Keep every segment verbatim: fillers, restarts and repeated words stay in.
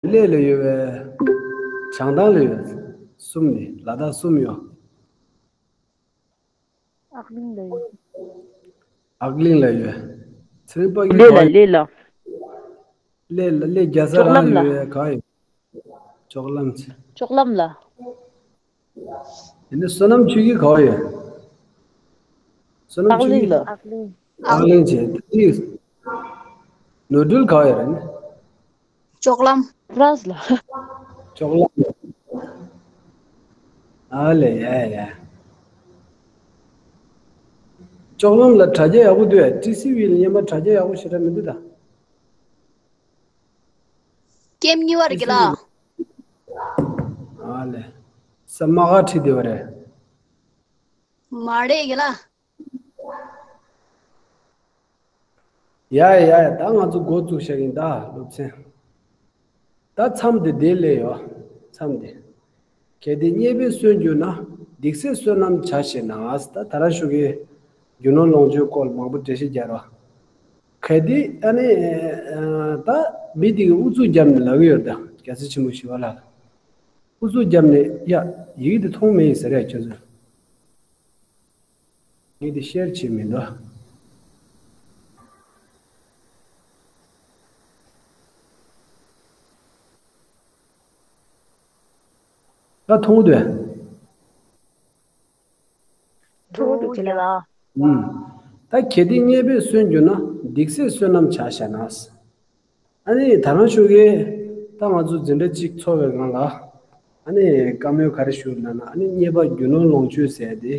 གླེ་ལ་ཡོད་པས། བྱང་ཐང་ལ་ཡོད། གསུམ་ནི་ལ་དྭགས་གསུམ་ཡོད། ཨག་གླིང་ལ་ཡོད། ཨག་གླིང་ལ་ཡོད། ཚེ་རིང་དཔལ་གྱི་གླེ་ལ་ག་གླེ་ལ། གླེ་ལ་གླེ་རྒྱ་ཚ་ལྕོག་རང་ལམ་ལ། ཡོད་པས་ག་ཡོད། ལྕོག་ལམ་ཚེ། ལྕོག་ལམ་ལ། ཡིན་ནི་བསོད་ནམས་ཆོས་སྐྱིད་ག་བ་ཡོད། བསོད་ནམས་ཨག་ཆོས་གླིང་སྐྱིད། ལ། ཨག་གླིང་བྱས་ཏེ། ནོར་འཁྲུལ་ག་བ་ཡོད་རེད་ནི། ལྕོག་ལམ། ར་ལ། ལྕོག་ལམ། ཨ་ལེ་ཡ་ཡ། ལྕོག་ལམ་ལ་དྲ་རྒྱ་ཡག་པོ་འདུག་ཨ། ཊི་སི་ཝི་ལ་སྔོན་མ་དྲ་རྒྱ་ཡག་པོ་ཞེ་དྲག་མི་འདུག་ད། ཀེམ་གཉིས་པ་རེད་ཀྱི་ལ། ཨ་ལེ། ས་མ་ག་ཁྲི་དེ་བ་རེད། མ་རེད་ཀྱི་ལ། ཡ་ཡ་ཡ། ད་ང་ཚོ་འགོ་བཙུགས་བཞག་ཡིན་ད་སློབ་ཚན། ད་མཚམས་དེ་དེ་ལས་ཡོད། མཚམས་དེ། གལ་ཏེ་རྙེད་པས་སུན་གྱུར་ན། སྡིག་སེལ་བསོད་ནམས་བྱ་ཞེ་ན། ད་ད་རང་ཞུ་གི། རྒྱུ་ནོར་ལོངས་སྤྱོད་སྐོར་མང་པོ་འགྲེལ་བཤད་རྒྱག་རོགས། གལ་ཏེ་ཨ་ནི། ད་མི་དེ་གི་ཨུ་ཚུགས་བརྒྱབ་ནས་ལབ་ཀྱི་ཡོད་ད། རྒྱལ་སྲས་ཆེན་པོ་ཞི་བ་ལྷ་ལ། ཨུ་ཚུགས་བརྒྱབ་ནས་ཡ། ཡི་གེ་འདི་མཐོང་མེད་ཡིན་ཟེར་ཡ་ཁྱོད་ཚོས། ངས་འདི་ཤེར་བྱེད་མི་འདུག་ད་མཐོང་འདུག་ཐུགས་རྒྱུད་ལ། ཨུམ། ད་གལ་ཏེ་རྙེད་པས་སུན་གྱུར་ན། སྡིག་སེལ་བསོད་ནམས་བྱ་ཞེ་ན། ཨ་ནི་ད་རང་ཞུ་གི། ད་ང་ཚོ་འཛིན་གྲྭ་གཅིག་འཚོགས་པའི་སྒང་ལ། ཨ་ནི་བཀའ་མོལ་ག་རེ་ཞུ་ན་ན། ཨ་ནི་རྙེད་པ་རྒྱུ་ནོར་ལོངས་སྤྱོད་ཟེར་དེ་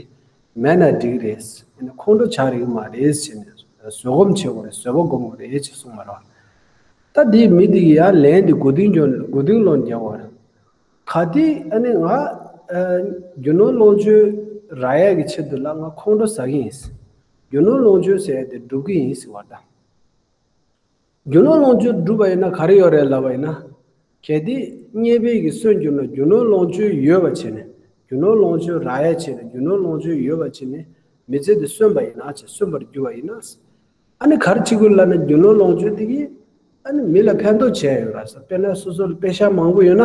མེད་ན་འགྲིག་རེད། ཨ་ནི་ཁོང་ཁྲོ་ཆགས་རིགས་མ་རེད་ཟེར་ནས་བཟོད་སྒོམ་བྱེད་དགོས་རེད། བཟོད་པ་སྒོམ་དགོས་རེད་ཅེས་གསུངས་པ་རེད། ད་དེ་མི་དེ་གི་ཡང་ལན་དེ་མགོ་རྟིང་སྐྱོན། མགོ་རྟིང་སློག་རྒྱག་དགོས་རེད། གལ་ཏེ་ཨ་ནི་ང་། ཨ། རྒྱུ་ནོར་ལོངས་སྤྱོད་རག་ཡག་གི་ཆེད་དུ་ལ་ང་ཁོང་ཁྲོ་ཟ་གི་ཡིན། རྒྱུ་ནོར་ལོངས་སྤྱོད་ཟེར་ཡག་དེ་སྒྲུབ་གི་ཡིན་ཟེར་བ་དང་། རྒྱུ་ནོར་ལོངས་སྤྱོད་སྒྲུབ་པ་ཡིན་ན་ག་རེ་ཡོད་རེད་ལབ་པ་ཡིན་ན། གལ་ཏེ་རྙེད་པས་ཀྱི་སུན་གྱུར་ན། རྒྱུ་ནོར་ལོངས་སྤྱོད་ཡོད་པ་བྱས་ནས། རྒྱུ་ནོར་ལོངས་སྤྱོད་རག་ཡག་བྱས་ནས། རྒྱུ་ནོར་ལོངས་སྤྱོད་ཡོད་པ་བྱས་ནས་མི་ཚེ་འདི་སོན་པ་ཡིན་ན་བྱས། སོན་པར་གྱུར་པ་ཡིན་ན། ཨ་ནི་ག་རེ་བྱེད་དགོས་ལབ་ན། རྒྱུ་ནོར་ལོངས་སྤྱོད་འདི་གིས་ཨ་ནི་མི་ལ་ཕན་ཐོགས་བྱས་ཡོད་ར་ཟེར། དཔེར་ན་སོ་སོར་པེ་ཤ་མང་པོ་ཡོད་ན།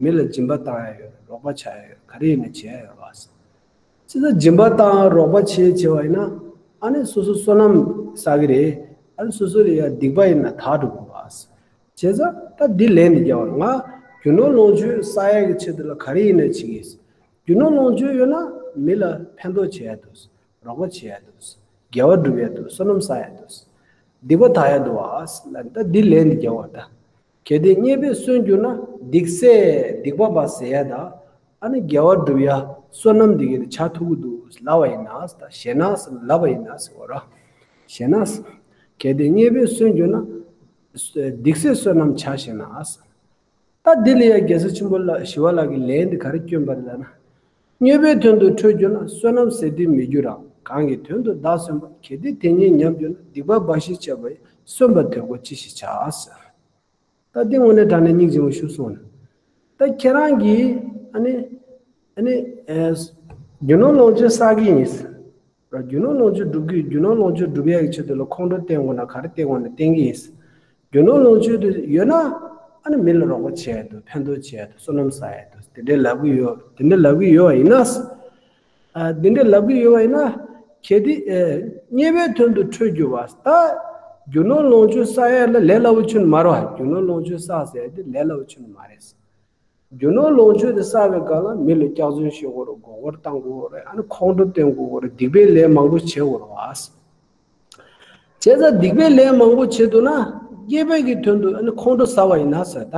མི་ལ་སྦྱིན་པ་བཏང་ཡག་ཡོད། རོགས་པ་བྱ་ཡག་ཡོད། ག་རེ་ཡིན་ན་བྱས་ཡོད་ར་ཟེར། ཅི་ལྟར་སྦྱིན་པ་བཏང་རོགས་པ་བྱེད་བྱེད་པ་ཡིན་ན། ཨ་ནི་སོ་སོ་བསོད་ནམས་བསགས་ཀྱི་རེད། ཨ་ནི་སོ་སོ་ལ་ཡང་སྡིག་པ་ཡིན་ན་དག་འགྲོ་དགོས་པ། བྱས་ཙང་ད་འདི་ལན་འདི་རྒྱག་པ་རེད། ང་རྒྱུ་ནོར་ལོངས་སྤྱོད་བསགས་ཡག་གི་ཆེད་དུ་ལ་ག་རེ་ཡིན་ན་བྱེད་ཀྱི་ཡིན། རྒྱུ་ནོར་ལོངས་སྤྱོད་ཡོད་ན་མི་ལ་ཕན་ཐོགས་བྱེད་ཡག་འདུག་རོགས་པ་བྱེད་ཡག་འདུག་དགེ་བ་སྒྲུབ་ཡག་འདུག་བསོད་ནམས་བསགས་ཡག་འདུག་སྡིག་པ་དག་ཡག་འདུག་བ། ད་འདི་ལན་འདི་རྒྱག་པ་རེད། གལ་ཏེ་རྙེད་པས་སུན་གྱུར་ན། སྡིག་སེལ་སྡིག་པ་བ་ཟེར་ཡག་དང་། ཨ་ནི་དགེ་བ་སྒྲུབ་ཡག་བསོད་ནམས་འདི་ག་ནས་བྱ་ཐུབ་ཀྱི་འདུག་ལབ་པ་ཡིན་ན། ད་ཞེ་ན་ལབ་པ་ཡིན་ན་ཟེར་བ་རེད། ཞེ་ན། གལ་ཏེ་རྙེད་པས་སུན་གྱུར་ན། སྡིག་སེལ་བསོད་ནམས་བྱ་ཞེ་ན། ད་འདི་ལ་ཡང་རྒྱལ་སྲས་ཆེན་པོ་ལ་ཞི་བ་ལྷ་གི་ལན་འདི་ག་རེ་བསྐྱོན་པ་རེད་ལབ་ན། རྙེད་པའི་དོན་དུ་ཁྲོས་གྱུར་ན། བསོད་ནམས་ཟད་དུ་མི་འགྱུར་རམ། གང་གི་དོན་དུ་བདག་གསོན་པ། གལ་ཏེ་དེ་ཉིད་ཉམས་གྱུར་ན། སྡིག་པ་འབའ་ཞིག་བྱས་པ་ཡིས། གསོན་པར་དོན་ཀུན་ཅི་ཞིག་བྱ། ཟེར། ད་འདི་དངོས་གནས་དྲང་གནས་སྙིང་རྗེ་མོ་ཞིག་གསུངས་ནས། ད་ཁྱེད་རང་གིས་ཨ་ནི། ཨ་ནི། ཨེ། རྒྱུ་ནོར་ལོངས་སྤྱོད་བསགས་ཀྱི་ཡིན། རྒྱུ་ནོར་ལོངས་སྤྱོད་སྒྲུབ་ཀྱི། རྒྱུ་ནོར་ལོངས་སྤྱོད་སྒྲུབ་ཡག་གི་ཆེད་དུ་ལ་ཁོང་ཁྲོ་བསྟེན་དགོས་ན་ག་རེ་བསྟེན་དགོས་ན་བསྟེན་གྱི་ཡིན། རྒྱུ་ནོར་ལོངས་སྤྱོད་དེ་ཡོད་ན། ཨ་ནི་མི་ལ་རོགས་པ་བྱས་འདུག་ཕན་ཐོགས་བྱས་འདུག་བསོད་ནམས་བསགས་ཡག་འདུག་དེ་འདྲའི་ལབ་ཀྱི་ཡོད། དེ་འདྲའི་ལབ་ཀྱི་ཡོད་པ་ཡིན་ན། ཨ། དེ་འདྲའི་ལབ་ཀྱི་ཡོད་པ་ཡིན་ན། གལ་ཏེ། ཨེ། རྙེད་པའི་དོན་དུ་ཁྲོས་གྱུར་པ། ད་རྒྱུ་ནོར་ལོངས་སྤྱོད་བསགས་ཡག་ལ་ལས་སླ་པོ་ཅིག་མ་རེད་པ། རྒྱུ་ནོར་ལོངས་སྤྱོད་བསགས་ཟེར་ཡག་དེ་ལས་སླ་པོ་ཅིག་མ་རེད། རྒྱུ་ནོར་ལོངས་སྤྱོད་དེ་བསགས་པའི་སྒང་ལ་མི་ལ་སྐྱག་རྫུན་ཤོད་དགོས་རེད། མགོ་སྐོར་བཏང་དགོས་རེད། ཨ་ནི་ཁོང་ཁྲོ་བསྟེན་དགོས་རེད། སྡིག་པའི་ལས་མང་པོ་བྱེད་དགོས་རེད་པ། བྱས་ཙང་སྡིག་པའི་ལས་མང་པོ་བྱེད་འདུག་ན། རྙེད་པའི་གི་དོན་དུ་ཨ་ནི་ཁོང་ཁྲོ་ཟ་བ་ཡིན་ན་ཟེར་ད།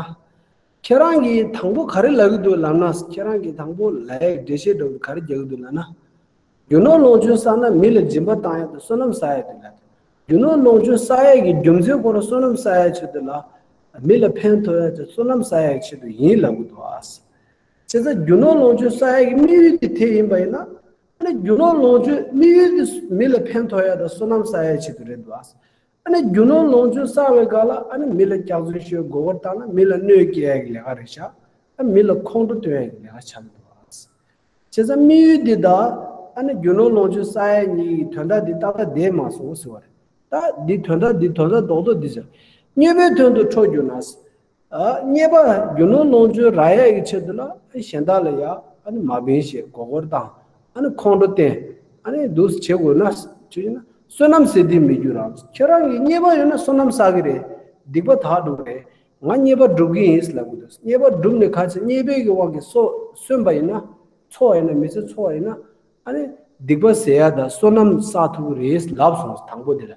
ཁྱེད་རང་གིས་དང་པོ་ག་རེ་ལབ་ཀྱི་འདུག་ལབ་ན། ཁྱེད་རང་གིས་དང་པོ་ལབ་ཡག་འགྲེལ་བཤད་འདྲ་བོ་ག་རེ་རྒྱག་གི་འདུག་ལབ་ན། རྒྱུ་ནོར་ལོངས་སྤྱོད་བསགས་ན་མི་ལ་སྦྱིན་པ་བཏང་ཡག་དང་བསོད་ནམས་བསགས་ཡག་དེ་ལ། རྒྱུ་ནོར་ལོངས་སྤྱོད་བསགས་ཡག་གི་རྒྱུ་མཚན་ཁོ་རང་བསོད་ནམས་བསགས་ཡག་ཆེད་དུ་ལ། མི་ལ་ཕན་ཐོགས་ཡག་དང་བསོད་ནམས་བསགས་ཡག་ཆེད་དུ་ཡིན་ལབ་གི་འདུག་ཨ། བྱས་ཙང་རྒྱུ་ནོར་ལོངས་སྤྱོད་བསགས་ཡག་གི་དམིགས་ཡུལ་དེ་དེ་ཡིན་པ་ཡིན་ན། ཨ་ནི་རྒྱུ་ནོར་ལོངས་སྤྱོད་དམིགས་ཡུལ་དེ་མི་ལ་ཕན་ཐོགས་ཡག་དང་བསོད་ནམས་བསགས་ཡག་ཆེད་དུ་རེད་འདུག་ཨ། ཨ་ནི་རྒྱུ་ནོར་ལོངས་སྤྱོད་བསགས་པའི་སྒང་ལ་ཨ་ནི་མི་ལ་སྐྱག་རྫུན་ཤོད། མགོ་སྐོར་བཏང་ན་མི་ལ་གནོད་སྐྱེལ་ཡག་གི་ལས་ཀ་རེད་ཤག་ཨ། མི་ལ་ཁོང་ཁྲོ་སྟོན་ཡག་གི་ལས་ཀ་ཆགས་འདུག་ཨ། བྱས་ཙང་དམིགས་ཡུལ་འདི་དང་ཨ་ནི་རྒྱུ་ནོར་ལོངས་སྤྱོད་བསགས་ཡག་གཉིས་ཀྱི་དོན་དག་འདི་ཏག་ཏག་བསྡད་མ་སོང་ཟེར་བ་རེད། ད་འདི་དོན་དག་འདི་དོན་དག་རྡོག་རྡོག་འདི་ཟེར། རྙེད་པའི་དོན་དུ་ཁྲོས་གྱུར་ན། ཨ་རྙེད་པ་རྒྱུ་ནོར་ལོངས་སྤྱོད་རག་ཡས་ཀྱི་ཆེད་དུ་ལ་ཨ་གཞན་དག་ལ་ཡ་ཨ་ནི་མ་ཕན་ཞེས་མགོ་སྐོར་བཏང་། ཨ་ནི་ཁོང་ཁྲོ་བསྟེན། ཨ་ནི་འདུག་སེ་བྱེད་དགོས་ན་ཅི་ཡིན་ན་བསོད་ནམས་ཟད་དེ་མི་འགྱུར་རམ། ཁྱེད་རང་གིས་རྙེད་པ་ཡོད་ན་བསོད་ནམས་བསགས་ཀྱི་རེད། སྡིག་པ་དག་འགྲུབ་རེད། ང་རྙེད་པ་སྒྲུབ་ཀྱི་ཡིན་ལབ་དགོས་འདུག་རྙེད་པ་སྒྲུབ་ནས་ག་ཚོད་རྙེད་པའི་གི་དབང་གིས་སོ་གསོན་པ་ཡིན་ན་འཚོ་བ་ཡིན་ན་མི་ཚེ་འཚོ་བ་ཡིན་ན་ཨ་ནི་སྡིག་པ་ཟད་ཡ་དང་བསོད་ནམས་བསགས་ཐུབ་ཀྱི་རེད་ལབ་སོང་དང་པོ་དེ་ལ།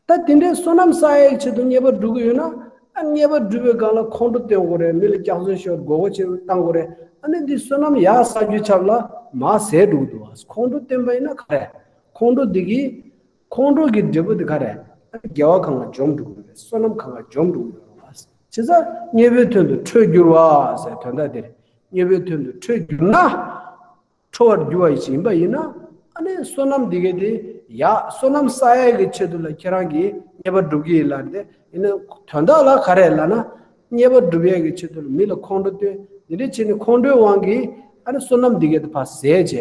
ད་དེ་འདྲའི་བསོད་ནམས་བསགས་ཡའི་ཆེད་དུ་རྙེད་པ་སྒྲུབ་ཀྱི་ཡོད་ན། ཨ་རྙེད་པ་སྒྲུབ་པའི་སྒང་ལ་ཁོང་ཁྲོ་སྟོན་དགོས་རེད། མི་ལ་སྐྱག་རྫུན་ཤོད་མགོ་སྐོར་བྱེད་བཏང་དགོས་རེད། ཨ་ནི་འདི་བསོད་ནམས་ཡག་བསགས་རྒྱུའི་ཆེད་ལ་མར་ཟད་འགྲོ་གི་འདུག་ཁོང་ཁྲོ་སྟོན་པ་ཡིན་ན་ག་རེ། ཁོང་ཁྲོ་འདི་གིས་ཁོང་ཁྲོ་གི་འབྲས་བུ་འདི་ག་རེ། ཨ་ནི་དགེ་བ་གང་ག་འཇོམས་འགྲོ་གི་རེད། བསོད་ནམས་གང་ག་འཇོམས་འགྲོ་གི་རེད། བྱས་ཙང་རྙེད་པའི་དོན་དུ་ཁྲོས་བསྒྱུར་བ་ཟེར་དོན་དག་འདིར། རྙེད་པའི་དོན་དུ་ཁྲོས་བསྒྱུར་ན། ཁྲོ་བར་འགྱུར་བ་ཞིག་ཡིན་པ་ཡིན་ན། ཨ་ནི་བསོད་ནམས་འདི་གའི་དེ་ཡག་བསོད་ནམས་བསགས་ཡས་ཀྱི་ཆེད་དུ་ལ་ཁྱེད་རང་གིས་རྙེད་པ་སྒྲུབ་ཀྱི་ཡིན་ལབ་སྟེ། ཡིན་ན་དོན་དག་ལ་ག་རེ་ལབ་ན། རྙེད་པ་སྒྲུབ་ཡས་ཀྱི་ཆེད་དུ་ལ་མི་ལ་ཁོང་ཁྲོ་སྟོན། འདི་འདྲ་བྱས་ནས་ཁོང་ཁྲོའི་དབང་གིས་ཨ་ནི་བསོད་ནམས་འདི་གའི་དེ་ཕར་ཟད་བྱས།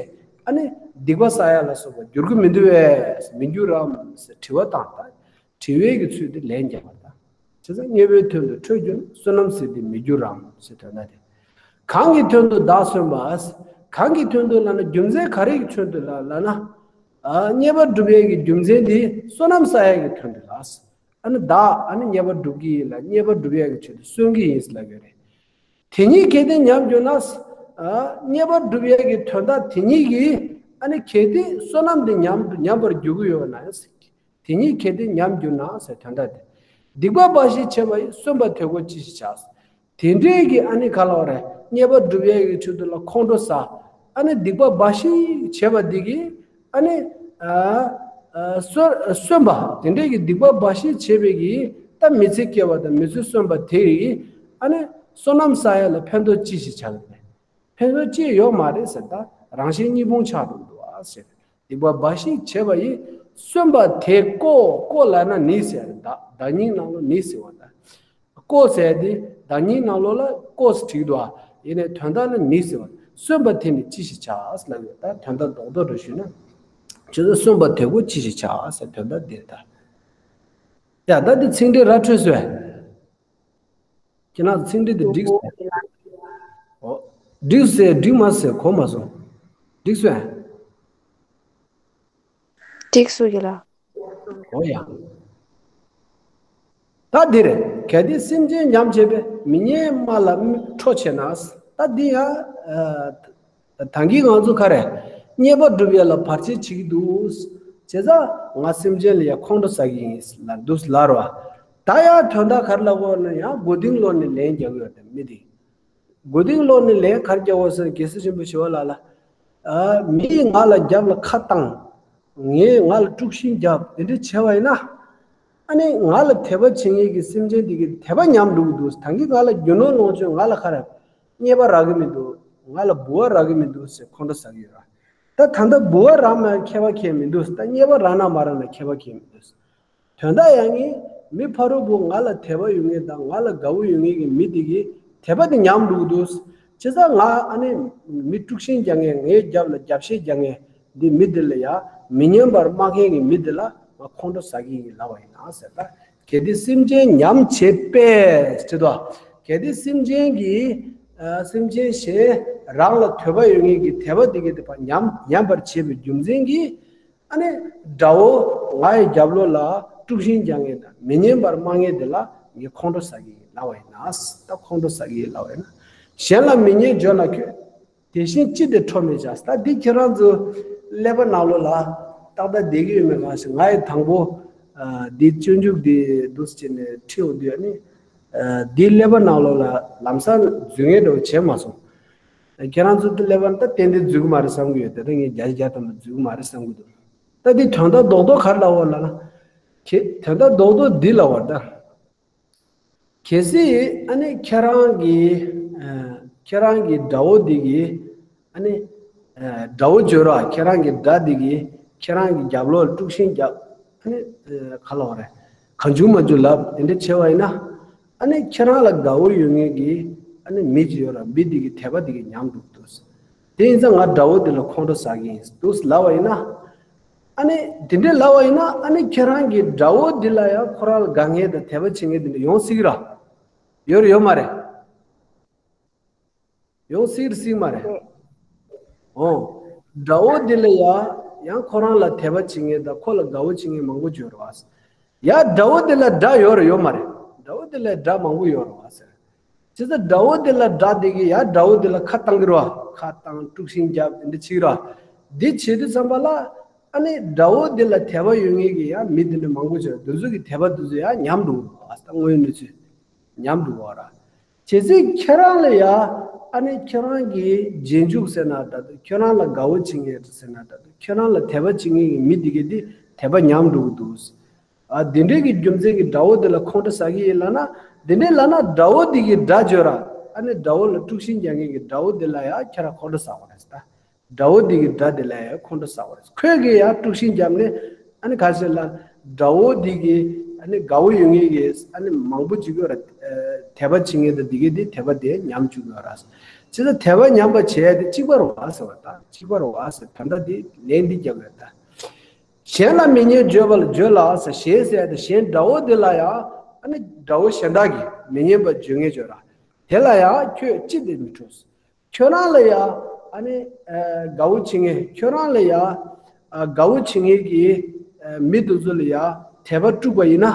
ཨ་ནི་སྡིག་པ་བསགས་ཡ་ལ་སོགས་པ་འགྱུར་གྱི་མི་འདུག་བས། མི་འགྱུར་རམ་ཟེར་དྲི་བ་བཏང་ད། དྲི་བའི་གི་ཚུལ་དེ་ལན་རྒྱག་པ་དང་། བྱས་ཙང་རྙེད་པའི་དོན་དུ་ཁྲོས་བསྒྱུར་ན། བསོད་ནམས་ཟད་དེ་མི་འགྱུར་རམ་ཟེར་དོན་དག་དེ། གང་གི་དོན་དུ་བདག་གསོན་པ། གང་གི་དོན་དུ་ལབ་ན་རྒྱུ་མཚན་ག་རེ་གི་དོན་དུ་ལ་ལབ་ན། ཨ་རྙེད་པ་སྒྲུབ་ཡས་ཀྱི་རྒྱུ་མཚན་དེ་བསོད་ནམས་བསགས་ཡས་ཀྱི་དོན་དུ་ལ། ཨ་ནི་བདག་ཨ་ནི་རྙེད་པ་སྒྲུབ་ཀྱི་ཡིན་ལ་རྙེད་པ་སྒྲུབ་ཡས་ཀྱི་ཆེད་དུ་གསོན་གྱི་ཡིན་ལབ་ཡོད་རེད། དེ་ཉིད་གལ་ཏེ་ཉམས་གྱུར་ན། ཨ་རྙེད་པ་སྒྲུབ་ཡས་ཀྱི་དོན་དག་དེ་ཉིད་ཀྱིས་ཨ་ནི་གལ་ཏེ་བསོད་ནམས་དེ་ཉམས་ཉམས་པར་འགྱུར་གྱི་ཡོད་ན། དེ་ཉིད་གལ་ཏེ་ཉམས་གྱུར་ན་ཟེར་དོན་དག་དེ། སྡིག་པ་འབའ་ཞིག་བྱས་པ་ཡིས་གསོན་པ་དེ་ཀོ་ཅི་ཞིག་བྱ། དེ་འདྲའི་གི་ཨ་ནི་ག་ལབ་རེད། རྙེད་པ་སྒྲུབ་ཡས་ཀྱི་ཆེད་དུ་ལ་ཁོང་ཁྲོ་ཟ། ཨ་ནི་སྡིག་པ་འབའ་ཞིག་བྱས་པ་འདི་གིས་ཨ་ནི་ཨ་ཨ་གསོན་གསོན་པ་དེ་འདྲའི་གི་སྡིག་པ་འབའ་ཞིག་བྱས་པའི་གི་ད་མི་ཚེ་སྐྱེལ་བ་དང་མི་ཚེ་གསོན་པ་དེ་གིས་ཨ་ནི་བསོད་ནམས་བསགས་ཡས་ལ་ཕན་ཐོགས་ཅི་ཞིག་བྱ་གི་རེད། ཕན་ཐོགས་ཅི་ཡོད་མ་རེད་ཟེར། ད་རང་གཞན་གཉིས་ཕུང་ཆགས་འགྲོ་གི་འདུག་ཨ་ཟེར། སྡིག་པ་འབའ་ཞིག་བྱས་པ་ཡིས་གསོན་པ་དེ་ཀོ། ཀོ་ལབ་ན་ནི་ཟེར། བདག་བདག་ཉིད་ནང་ལོགས་ནི་ཟེར་བ་དང་། ཀོ་ཟེར་དེ་བདག་ཉིད་ནང་ལོགས་ལ་ཀོ་ཟེར་བྲིས་འདུག་ཨ། ཡིན་ནའི་དོན་དག་ལ་ནི་ཟེར་བ། གསོན་པ་དེ་ནི་ཅི་ཞིག་བྱ་ལབ་ཡོད། ད་དོན་དག་རྡོག་རྡོག་རེ་ཞུས་ན། ཁྱོད་ཚོ་གསོན་པ་དེ་ཀོ་ཅི་ཞིག་བྱ་ཟེར་དོན་དག་འདིར་ད། ཡ་ད་འདི་ཚིག་འགྲེལ་ར་འཕྲོད་སོང་། ཁྱེད་རང་ཚིག་འགྲེལ་དེ་འགྲིག་སོང་། ཨོ། འགྲིག་སོང་འགྲིག་མ་སོང་གོ་མ་སོང་། འགྲིག་སོང་། འགྲིག་སོང་ཡ་ལ། ཨོ་ཡ། ད་འདི་རེད། གལ་ཏེ་སེམས་ཅན་ཉམས་བྱེད་པས། མི་སྙན་སྨྲ་ལ་ཁྲོ་བྱེད་ན། ད་འདི་ཡ། ཨ། ད་གིན་ང་ཚོ་ག་རེ། རྙེད་པ་སྒྲུབ་ཡས་ལ་བར་ཆད་བྱེད་ཀྱི་འདུག་བྱས་ཙང་ང་སེམས་ཅན་ལ་ཡ་ཁོང་ཁྲོ་ཟ་གི་ཡིན་ལབ་འདུག་ལབ་རེད་བ། ད་ཡ་དོན་དག་ག་རེ་ལབ་དགོས་ན་ཡ་མགོ་རྟིང་སློག་ནས་ལན་རྒྱག་གི་ཡོད་དེ་མི་དེ། མགོ་རྟིང་སློག་ནས་ལན་ག་རེ་རྒྱག་དགོས་ཟེར་ན་རྒྱལ་སྲས་ཆེན་པོ་ཞི་བ་ལྷ་ལ། ཨ། མིས་ང་ལ་རྒྱབ་ལ་ཁ་བཏང་། ངས་ང་ལ་དཀྲུག་ཤིང་རྒྱབ། དེ་འདྲ་བྱས་པ་ཡིན་ན། ཨ་ནི་ང་ལ་དད་པ་བྱེད་མཁན་གྱི་སེམས་ཅན་དེ་གི་དད་པ་ཉམས་འགྲོ་གི་འདུག་ད་གིན་ང་ལ་རྒྱུ་ནོར་ལོངས་སྤྱོད་ང་ལ་ག་རེ། རྙེད་པ་རག་གི་མི་འདུག་ང་ལ་འབུལ་བ་རག་གི་མི་འདུག་ཟེར་ཁོང་ཁྲོ་ཟ་གི་ཡོད་ར། ད་ད་ལྟ་འབུལ་བ་རག་མ་ཁྱད་པར་ཁྱད་མི་འདུག་ད་རྙེད་པ་རག་ན་མ་རག་ན་ཁྱད་པར་ཁྱད་མི་འདུག་དོན་དག་ཡང་ངས་མི་ཕ་རོལ་པོ་ང་ལ་དད་པ་ཡོད་མཁན་དང་ང་ལ་དགའ་བོ་ཡོད་མཁན་གྱི་མི་དེ་གི་དད་པ་དེ་ཉམས་འགྲོ་གི་འདུག་བྱས་ཙང་ང་ཨ་ནི་མི་དཀྲུག་ཤིང་རྒྱག་མཁན། ངའི་རྒྱབ་ལ་རྒྱབ་བཤད་རྒྱག་མཁན་འདི་མི་དེ་ལ་ཡ་མི་སྙན་པར་སྨྲ་མཁན་གྱི་མི་དེ་ལ་ང་ཁོང་ཁྲོ་ཟ་གི་ཡིན་ལབ་པ་ཡིན་ན་ཟེར། ད་གལ་ཏེ་སེམས་ཅན་ཉམས་བྱེད་པས་ཟེར་དུས། གལ་ཏེ་སེམས་ཅན་གྱི་ཨ་སེམས་ཅན་གཞན་རང་ལ་དད་པ་ཡོད་མཁན་གྱི་དད་པ་དེ་གི་དད་པ་ཉམས་ཉམས་པར་བྱེད་པའི་རྒྱུ་མཚན་གྱིས། ཨ་ནི་དགྲ་བོ་ང་ཡི་རྒྱབ་ལོགས་ལ་དཀྲུག་ཤིང་རྒྱག་མཁན་དང་མི་སྙན་པར་སྨྲ་མཁན་དེ་ལ་ངས་ཁོང་ཁྲོ་ཟ་གི་ཡིན་ལབ་པ་ཡིན་ན། ད་ཁོང་ཁྲོ་ཟ་གི་ཡིན་ལབ་པ་ཡིན་ན། གཞན་ལ་མི་སྙན་བརྗོད་ན་ཁྱོད། དེ་བཞིན་ཅི་སྟེ་ཁྲོ་མི་བྱ། ད་འདི་ཁྱེད་རང་ཚོ་ཀླད་པ་ནང་ལོགས་ལ་ཏག་ཏག་བསྡད་ཀྱི་ཡོད་མེད་གང་ཤེས། ང་ཡི་དང་པོ་ཨ་འདི་སྤྱོད་འཇུག་འདི་འདུག་སེ་བྱས་ནས་ཁྲིད་འོང་དུས་ཨ་ནི་ཨ་འདི་ཀླད་པ་ནང་ལོགས་ལ་ལམ་སང་འཛུལ་མཁན་འདྲ་བོ་བྱས་མ་སོང་། ཁྱེད་རང་ཚོ་དེ་ཀླད་པ་ད་ཏན་ཏན་འཛུལ་གི་མ་རེད་བསམ་གི་ཡོད། དེ་ད་ངས་བརྒྱ་ཆ་བརྒྱ་ཐམ་པ་འཛུལ་གི་མ་རེད་བསམ་གི་འདུག་ད་འདི་དོན་དག་རྡོག་རྡོག་ག་རེ་ལབ་པ་ལབ་ན། ཁྱེད་དོན་དག་རྡོག་རྡོག་འདི་ལབ་པ་ད། གལ་སྲིད་ཨ་ནི་ཁྱེད་རང་གི་ཨ་ཁྱེད་རང་གི་དགྲ་བོ་འདི་གིས་ཨ་ནི་ཨ་དགྲ་བོ་བརྗོད་ར། ཁྱེད་རང་གི་དགྲ་འདི་གིས་ཁྱེད་རང་གི་རྒྱབ་ལོགས་ལ་དཀྲུག་ཤིང་རྒྱབ། ཨ་ནི་ཨ་ག་ལབ་པ་རེད། གང་བྱུང་མང་བྱུང་ལབ་དེ་འདྲ་བྱས་པ་ཡིན་ན། ཨ་ནི་ཁྱེད་རང་ལ་དགའ་བོ་ཡོད་མཁན་གྱི་ཨ་ནི་མི་ཅིག་ཡོད་ར། མི་འདི་གི་དད་པ་འདི་གི་ཉམས་འགྲོ་གི་འདུག་དེ་ཡིན་ཙང་ང་དགྲ་བོ་འདི་ལ་ཁོང་ཁྲོ་ཟ་གི་ཡིན་འདུག་ལབ་པ་ཡིན་ན། ཨ་ནི་དེ་འདྲ་ལབ་པ་ཡིན་ན་ཨ་ནི་ཁྱེད་རང་གི་དགྲ་བོ་འདི་ལ་ཡང་ཁོ་རང་ལ་དགའ་མཁན་དང་དད་པ་བྱེད་མཁན་དེ་འདྲ་ཡོང་སྲིད་ཀྱི་ར། ཡོད་རེད་ཡོད་མ་རེད། ཡོང་སྲིད་རེད་སྲིད་མ་རེད། རེད། ཨོ། དགྲ་བོ་འདི་ལ་ཡ། ཡང་ཁོ་རང་ལ་དད་པ་བྱེད་མཁན་དང་ཁོ་ལ་དགའ་བོ་བྱེད་མཁན་མང་པོ་ཡོད་རེད་བ། ཡ་དགྲ་བོ་འདི་ལ་དགྲ་ཡོད་རེད་ཡོད་མ་རེད། དགྲ་བོ་འདི་ལ་དགྲ་མང་པོ་ཡོད་རེད་བ་ཟེར། བྱས་ཙང་དགྲ་བོ་འདི་ལ་དགྲ་འདི་གིས་ཡ་དགྲ་བོ་འདི་ལ་ཁ་བཏང་གི་རེད་བ། ཁ་བཏང་དཀྲུག་ཤིང་རྒྱབ་འདི་འདྲ་བྱེད་ཀྱི་རེད་བ། འདི་བྱེད་དུས་ཙམ་པ་ལ། ཨ་ནི་དགྲ་བོ་འདི་ལ་དད་པ་ཡོད་མཁན་གྱི་ཡ་མི་འདི་འདྲ་མང་པོ་ཡོད། འདི་ཚོ་གི་དད་པ་འདི་ཚོ་ཡ་ཉམས་འགྲོ་གི་རེད་བ། ད་དངོས་ཡོད་གནས་ཚུལ་ཉམས་འགྲོ་གི་རེད་བ། བྱས་ཙང་ཁྱེད་རང་ལ་ཡ། ཨ་ནི་ཁྱེད་རང་གི་རྗེས་འཇུག་ཟེར་ན་ད་དུང་ཁྱེད་རང་ལ་དགའ་བོ་བྱེད་མཁན་ཟེར་ན་ད་དུང་ཁྱེད་རང་ལ་དད་པ་བྱེད་མཁན་གྱི་མི་འདི་གས་འདི་དད་པ་ཉམས་འགྲོ་གི་འདུག། ཨ། འདི་འདྲའི་གི་རྒྱུ་མཚན་གྱིས་དགྲ་བོ་འདི་ལ་ཁོང་ཁྲོ་ཟ་གི་ཡིན་ལབ་ན། འདི་འདྲའི་ལབ་ན་དགྲ་བོ་འདི་གི་དགྲ་བརྗོད་ར། ཨ་ནི་དགྲ་བོ་ལ་དཀྲུག་ཤིང་རྒྱག་མཁན་གྱི་དགྲ་བོ་འདི་ལ་ཡ་ཁྱེད་རང་ཁོང་ཁྲོ་ཟ་དགོས་རེད་ད། དགྲ་བོ་འདི་གི་དགྲ་འདི་ལ་ཡ་ཁོང་ཁྲོ་ཟ་དགོས་རེད། ཁོས་གི་ཡ་དཀྲུག་ཤིང་བརྒྱབ་ནས། ཨ་ནི་ག་ཟེར་ལ། དགྲ་བོ་འདི་གི། ཨ་ནི་དགའ་བོ་ཡོད་མཁན་གྱི། ཨ་ནི་མང་པོ་ཅིག་ཡོད་ར། དད་པ་བྱེད་མཁན་དང་འདི་གས་འདི་དད་པ་དེ་ཉམས་བཅུག་ཡོད་ར། བྱས་ཙང་དད་པ་ཉམས་པ་བྱས་ཏེ་གཅིག་པ་རེད་བ་ཟེར་བ་ད། གཅིག་པ་རེད་བ་ཟེར། ད་ལྟ་འདི་ལན་འདི་རྒྱབ་ཡོད་ད། གཞན་ལ་མི་སྙན་བརྗོད་པ་ལ་བརྗོད་ལ་ཟེར། གཞན་ཟེར་ཡ་དེ་གཞན་དགྲ་བོ་དེ་ལ་ཡང་། ཨ་ནི་དགྲ་བོ་གཞན་དག་གིས་མི་སྙན་པ་བརྗོད་མཁན་བརྗོད་ར། དེ་ལ་ཡང་ཁྱོད་ཅི་སྟེ་མི་འཁྲུལ། ཁྱོད་རང་ལ་ཡང་། ཨ་ནི་ཨ་དགའ་བོ་བྱེད་མཁན། ཁྱོད་རང་ལ་ཡང་ཨ་དགའ་བོ་བྱེད་མཁན་གྱི་ཨ་མི་དེ་ཚོ་ལ་ཡང་དད་པ་དཀྲུགས་པ་ཡིན་ན་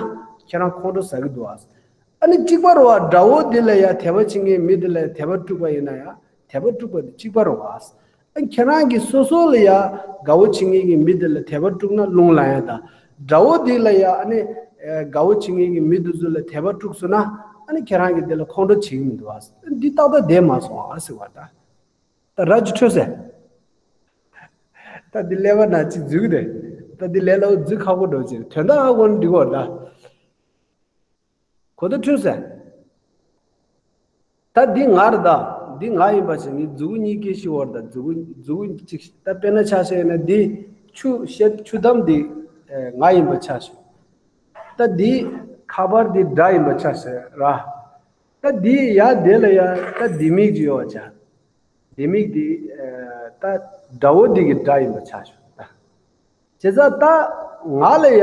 ཁྱེད་རང་ཁོང་ཁྲོ་ཟ་གི་འདུག་ཨ། ཨ་ནི་གཅིག་པ་རེད་བ། དགྲ་བོ་འདི་ལ་ཡང་དད་པ་བྱེད་མཁན་མི་དེ་ལ་ཡང་དད་པ་དཀྲུགས་པ་ཡིན་ན་ཡང་དད་པ་དཀྲུགས་པ་དེ་གཅིག་པ་རེད་བ། ཨ་ཁྱེད་རང་གིས་སོ་སོ་ལ་ཡ་དགའ་བོ་བྱེད་མཁན་གྱི་མི་དེ་ལ་དད་པ་དཀྲུགས་ན་རླུང་ལངས་ཡ་དང་། དགྲ་བོ་དེ་ལ་ཡ། ཨ་ནི་ཨེ་དགའ་བོ་བྱེད་མཁན་གྱི་མི་དེ་ཚོ་ལ་དད་པ་དཀྲུགས་སོང་ན། ཨ་ནི་ཁྱེད་རང་གིས་དེ་ལ་ཁོང་ཁྲོ་བྱེད་ཀྱི་མི་འདུག་བ། འདི་ཏག་ཏག་བསྡད་མ་སོང་ཨ་ཟེར་བ་ད། ད་ར་ཅིག་འཕྲོད་ཟེར། ད་འདི་ཀླད་པ་ན་ཅིག་འཛུལ་གི་རེད། ད་འདི་ལས་སླ་བོ་འཛུལ་ཁག་པོ་འགྲོ་ཅིག། དོན་དག་ཧ་གོ་ན་འགྲིག་གོ་ད། གོ་བརྡ་འཕྲོད་ཟེར། ད་འདི་ང་རེད་ད། འདི་ང་ཡིན་པ་ཞིག། ངའི་མཛུ་གུ་གཉིས་སྐྱེ་ཤི་བར་ད། མཛུ་གུ་མཛུ་གུ་གཅིག། ད་དཔེར་ན་ཆ་བཞག་ན་འདི་ཆུ་ཤེལ་ཆུ་འདམ་འདི་ཨེ་ང་ཡིན་པ་ཆ་བཞག། ད་འདི་ཁ་པར་འདི་སྒྲ་ཡིན་པ་ཆ་བཞག་ར། ད་འདི་ཡ་དེ་ལ་ཡ་ད་ལྡེ་མིག་ཅིག་ཡོད་པ་ཆ། ལྡེ་མིག་འདི་ཨེ་ད་དགྲ་བོ་འདི་གི་སྒྲ་ཡིན་པ་ཆ་བཞག་ད། བྱས་ཙང་ད་ང་ལ་ཡ་